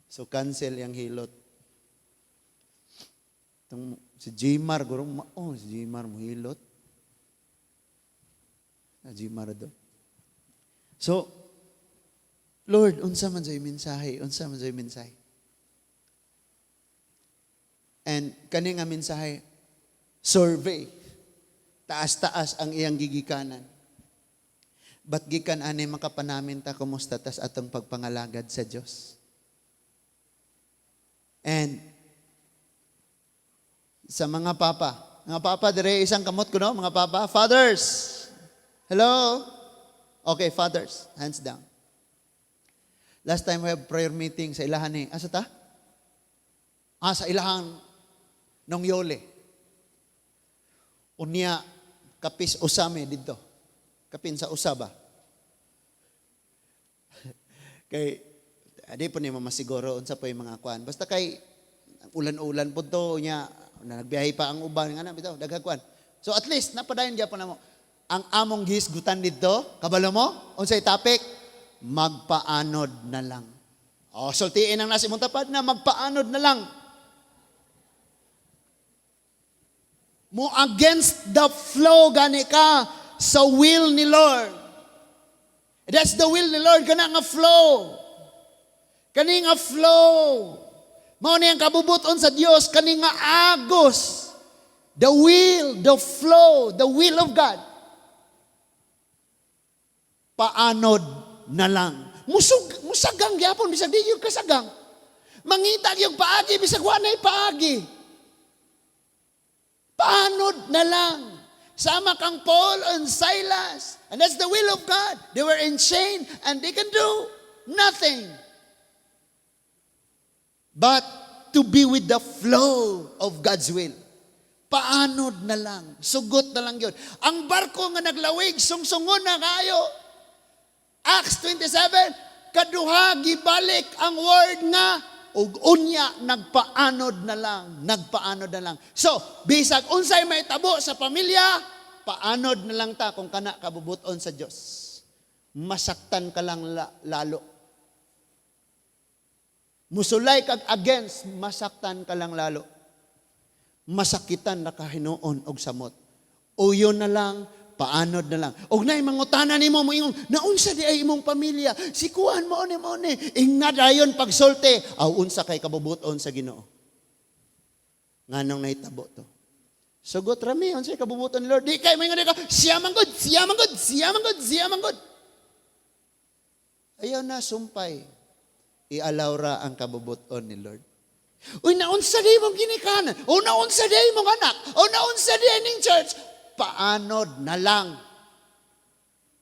So cancel yang hilot. Itong si Jimar, guro, oh, si Jimar mo hilot. Ah, Jimar do. So, "Lord, unsa man sa mensahe, unsa man sa mensahe?" And kani nga mensahe, survey. Taas-taas ang iyang gigikanan. But gikan ani makapanamin ta kumusta tas atong pagpangalagad sa Dios. And sa mga papa dire, isang kamot ko no, mga papa, fathers. Hello? Okay, fathers, hands down. Last time we have prayer meeting sa ilahan ni, asa ta? Ah, sa ilahan nung Yole. Unya, kapis usame dito. Kapin sa usaba. Kay, adi po ni masiguro unsa po yung mga kwan. Basta kay ulan-ulan po to, unya, na nagbiyahe pa ang uban, nga na, bitaw, daghang kwan. So at least, napadayon gyapon na mo. Ang among gihisgutan dito, kabalo mo? Unsay topic? Magpaanod na lang. O, sultiin ang nasa imong tapad na magpaanod na lang. Mo against the flow gani ka sa will ni Lord. That's the will ni Lord, kana nga flow. Kani nga flow. Mao ni ang kabubuton sa Dios, kani nga agos. The will, the flow, the will of God. Paanod na lang. Musug, musagang gyapon bisag di yung kasagang. Mangita yung paagi bisag wa nay paagi. Paanod na lang. Sama kang Paul and Silas. And that's the will of God. They were in chain and they can do nothing but to be with the flow of God's will. Paanod na lang. Sugot na lang yun. Ang barko nga naglawig, sungsungon na kayo. Acts 27, kaduha gibalik ang word nga ug unya nagpaanod na lang, nagpaanod na lang. So, bisag unsay may tabo sa pamilya, paanod na lang ta kung kana kabubuton sa Dios. Masaktan ka lang lalo. Musulay kag against, masaktan ka lang lalo. Masakitan na kahinuon og samot. Uyon na lang, paanod na lang. Og naay mangutana nimo moingon, "Naunsa di ay imong pamilya? Si kuan mao ni mao ni." Ingna dayon pagsulti, "Aw, unsa kay kabubuton sa Ginoo? Nganong nahitabo to?" Sugot rami, unsay kabubuton ni Lord. Di kay moingon ka, siya man gud, siya man gud, siya man gud, siya man gud. Ayaw na sumpay. I-allow ra ang kabubuton ni Lord. Uy, naunsa di mong ginikanan? O naunsa di mong anak? O naunsa di ning church? Paanod na lang.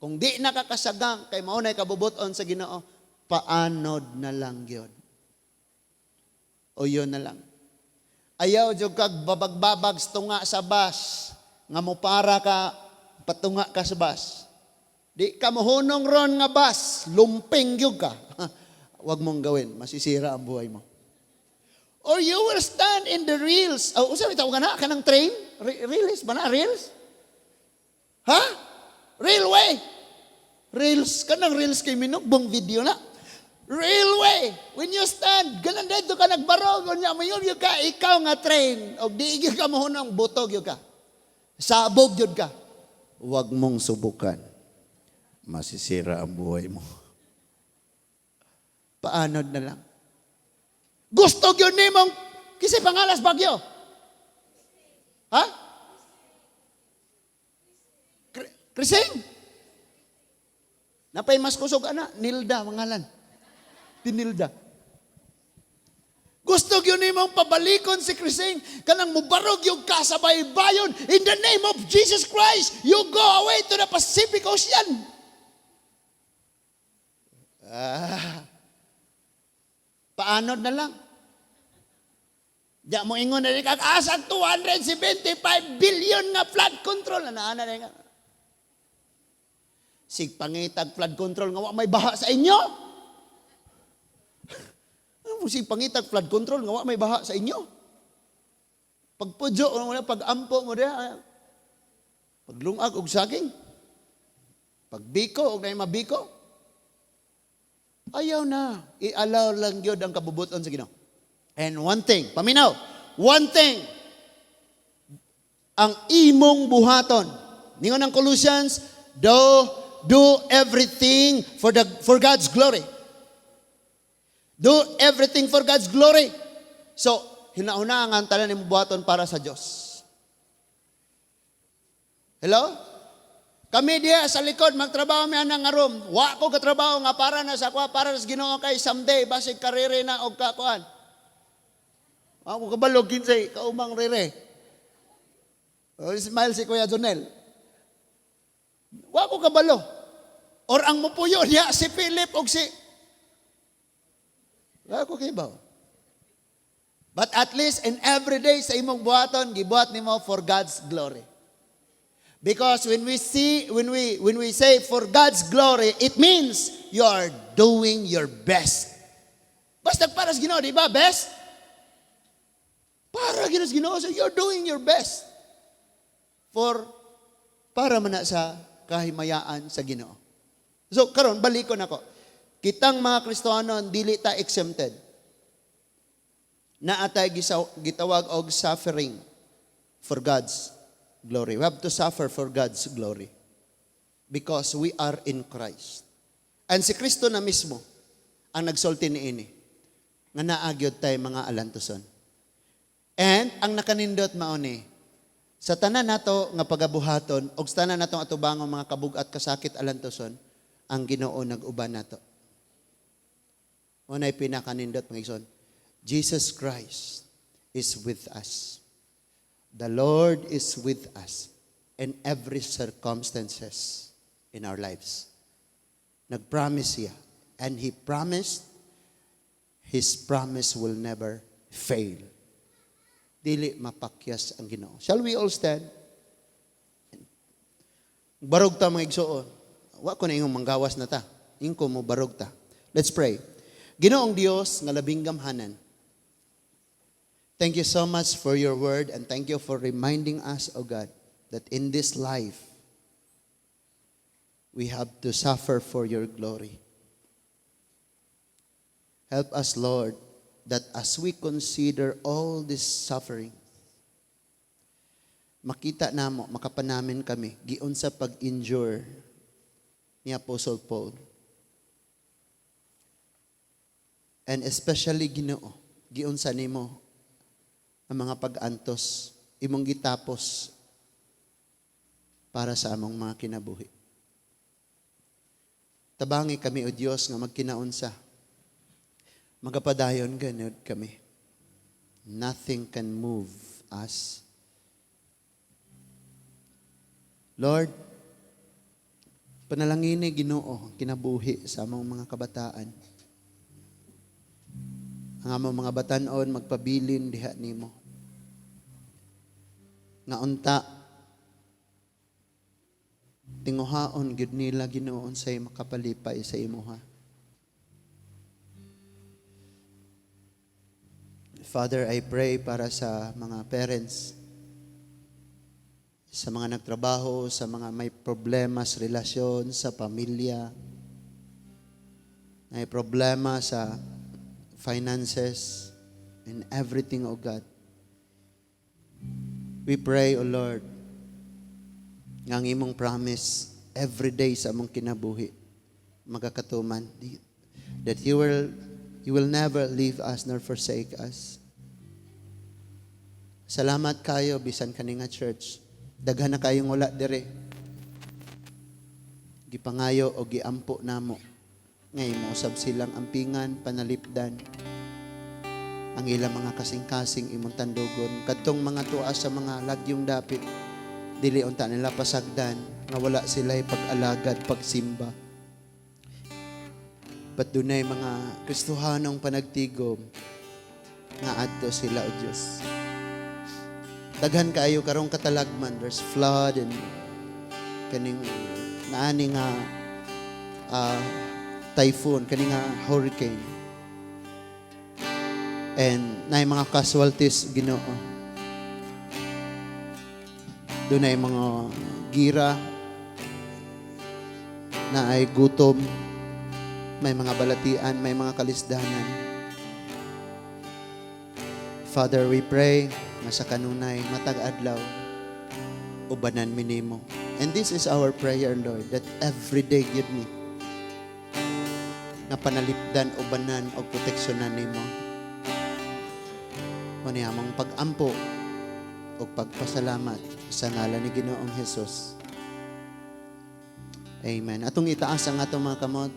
Kung di nakakasagang kay mao nay kabubuton sa Ginoo, paanod na lang gyud. O yun na lang. Ayaw jud kag babagbabag sa tunga sa bus nga mopara ka, patunga ka sa bus. Di ka mohunong ron nga bus, lumping gyud ka. Huwag mong gawin, masisira ang buhay mo. Or you will stand in the rails. Oh, usa bitaw ka na kanang train? Rails ba na rails? Ha? Railway. Rails, kanang rails kay minugbong video na. Railway. When you stand, ganan dito ka nagbarog, unya mayon gyud ka ikaw nga train og di gyud ka mohunong, butog gyud ka. Sabog gyud ka. Huwag mong subukan. Masisira ang buhay mo. Paanod na lang. Gusto gyud nimong kinsay pangalan sa bagyo? Ha? Krising? Napay mas kusog ana, Nilda pangalan. Tinilda. Gusto gyud nimong pabalikon si Krising kanang mubarog yung ka sa baybayon, in the name of Jesus Christ, you go away to the Pacific Ocean. Ah. Paanod na lang. Diya mo ingon na rin kag asag 275 billion nga flood control. Ana ana na nga. Sig pangitag flood control nga wa may baha sa inyo. Ano mo sig pangitag flood control nga wa may baha sa inyo? Pagpudyo mo na, pag-ampo mo diha. Paglungag og saging. Pagbiko og nay mabiko. Ayaw na. I-allow lang gyud ang kabubuton sa Ginoo. And one thing, paminaw, one thing, ang imong buhaton. Ningon ang Colossians, do everything for God's glory. Do everything for God's glory. So, hinauna ang tanan imong buhaton para sa Dios. Hello? Kami diha sa likod magtrabaho mi anang nga room. Wa ko katrabaho nga para na sa kwa, para sa Ginoo kay someday basig karere na og kakuan. Ako kabalo kinsay kaumang rere. Oh, smile si Kuya Jonel. Wa ko kabalo. Or ang mupuyo niya si Philip og si. Wa ko kibaw. But at least in every day sa imong buhaton, gibuhat nimo for God's glory. Because when we say for God's glory, it means you are doing your best. Basta para sa Ginoo, di ba? Best? Para gyud sa Ginoo, so you're doing your best. For para man na sa kahimayaan sa Ginoo. So karon balikon ako. Kitang mga Kristiyano, dili ta exempted. Naa tay gitawag og suffering for God's glory. We have to suffer for God's glory. Because we are in Christ. And si Kristo na mismo ang nagsulti niini nga naa gyud tay mga alantuson. And ang nakanindot mao ni sa tanan nato nga pagabuhaton og sa tanan natong atubangon mga kabug-at, kasakit, alantuson, ang Ginoo nag-uban nato. Mao nay pinakanindot, mga igsoon. Jesus Christ is with us. The Lord is with us in every circumstances in our lives. Nag-promise siya. And He promised, His promise will never fail. Dili mapakyas ang Ginoo. Shall we all stand? Barog ta, mga igsoon. Wa ko na ingong manggawas na ta. Ingko mo barog ta. Let's pray. Ginoong Dios nga labing gamhanan. Thank you so much for your word and thank you for reminding us, O God, that in this life we have to suffer for your glory. Help us, Lord, that as we consider all this suffering, makita namo, makapanamin kami, giunsa pag-endure ni Apostle Paul. And especially, Ginoo, giunsa nimo ang mga pag-antos, imong gitapos para sa among mga kinabuhi. Tabangi kami, O Dios, nga magkinaunsa. Magapadayon gani kami. Nothing can move us. Lord, panalangini, Ginoo, ang kinabuhi sa among mga kabataan. Ang among mga batanon magpabilin diha nimo. Nga unta tinguhaon gyud nila, Ginoo, unsay makapalipay sa imuha. Father, I pray para sa mga parents, sa mga nagtrabaho, sa mga may problema sa relasyon, sa pamilya, may problema sa finances, and everything, O God. We pray, O Lord, nga ang imong promise every day sa among kinabuhi magakatuman, that you will never leave us nor forsake us. Salamat kayo bisan kani nga church. Daghan na kayong wala dire. Gipangayo o giampo namo nga imo usab silang ampingan, panalipdan. Ang ilang mga kasing-kasing imong tandugon. Kadtong mga tuwa sa mga lagyong dapit, dili unta nila pasagdan nga wala sila pag-alagad, pagsimba. But dunay mga Kristohanong panagtigom nga adto sila, O Diyos. Daghan kaayo karong katalagman, there's flood and kaning naani nga typhoon, kani nga hurricane. And naay mga casualties, Ginoo. Dunay mga gira, naay gutom, may mga balatian, may mga kalisdanan. Father, we pray nga sa kanunay matag adlaw ubanan mi nimo. And this is our prayer, Lord, that every day gyud ni nga panalipdan, ubanan og proteksyonan nimo. Mao ni among pag-ampo ug pagpasalamat sa ngalan ni Ginoong Hesus. Amen. Atong itaas ang atong mga kamot.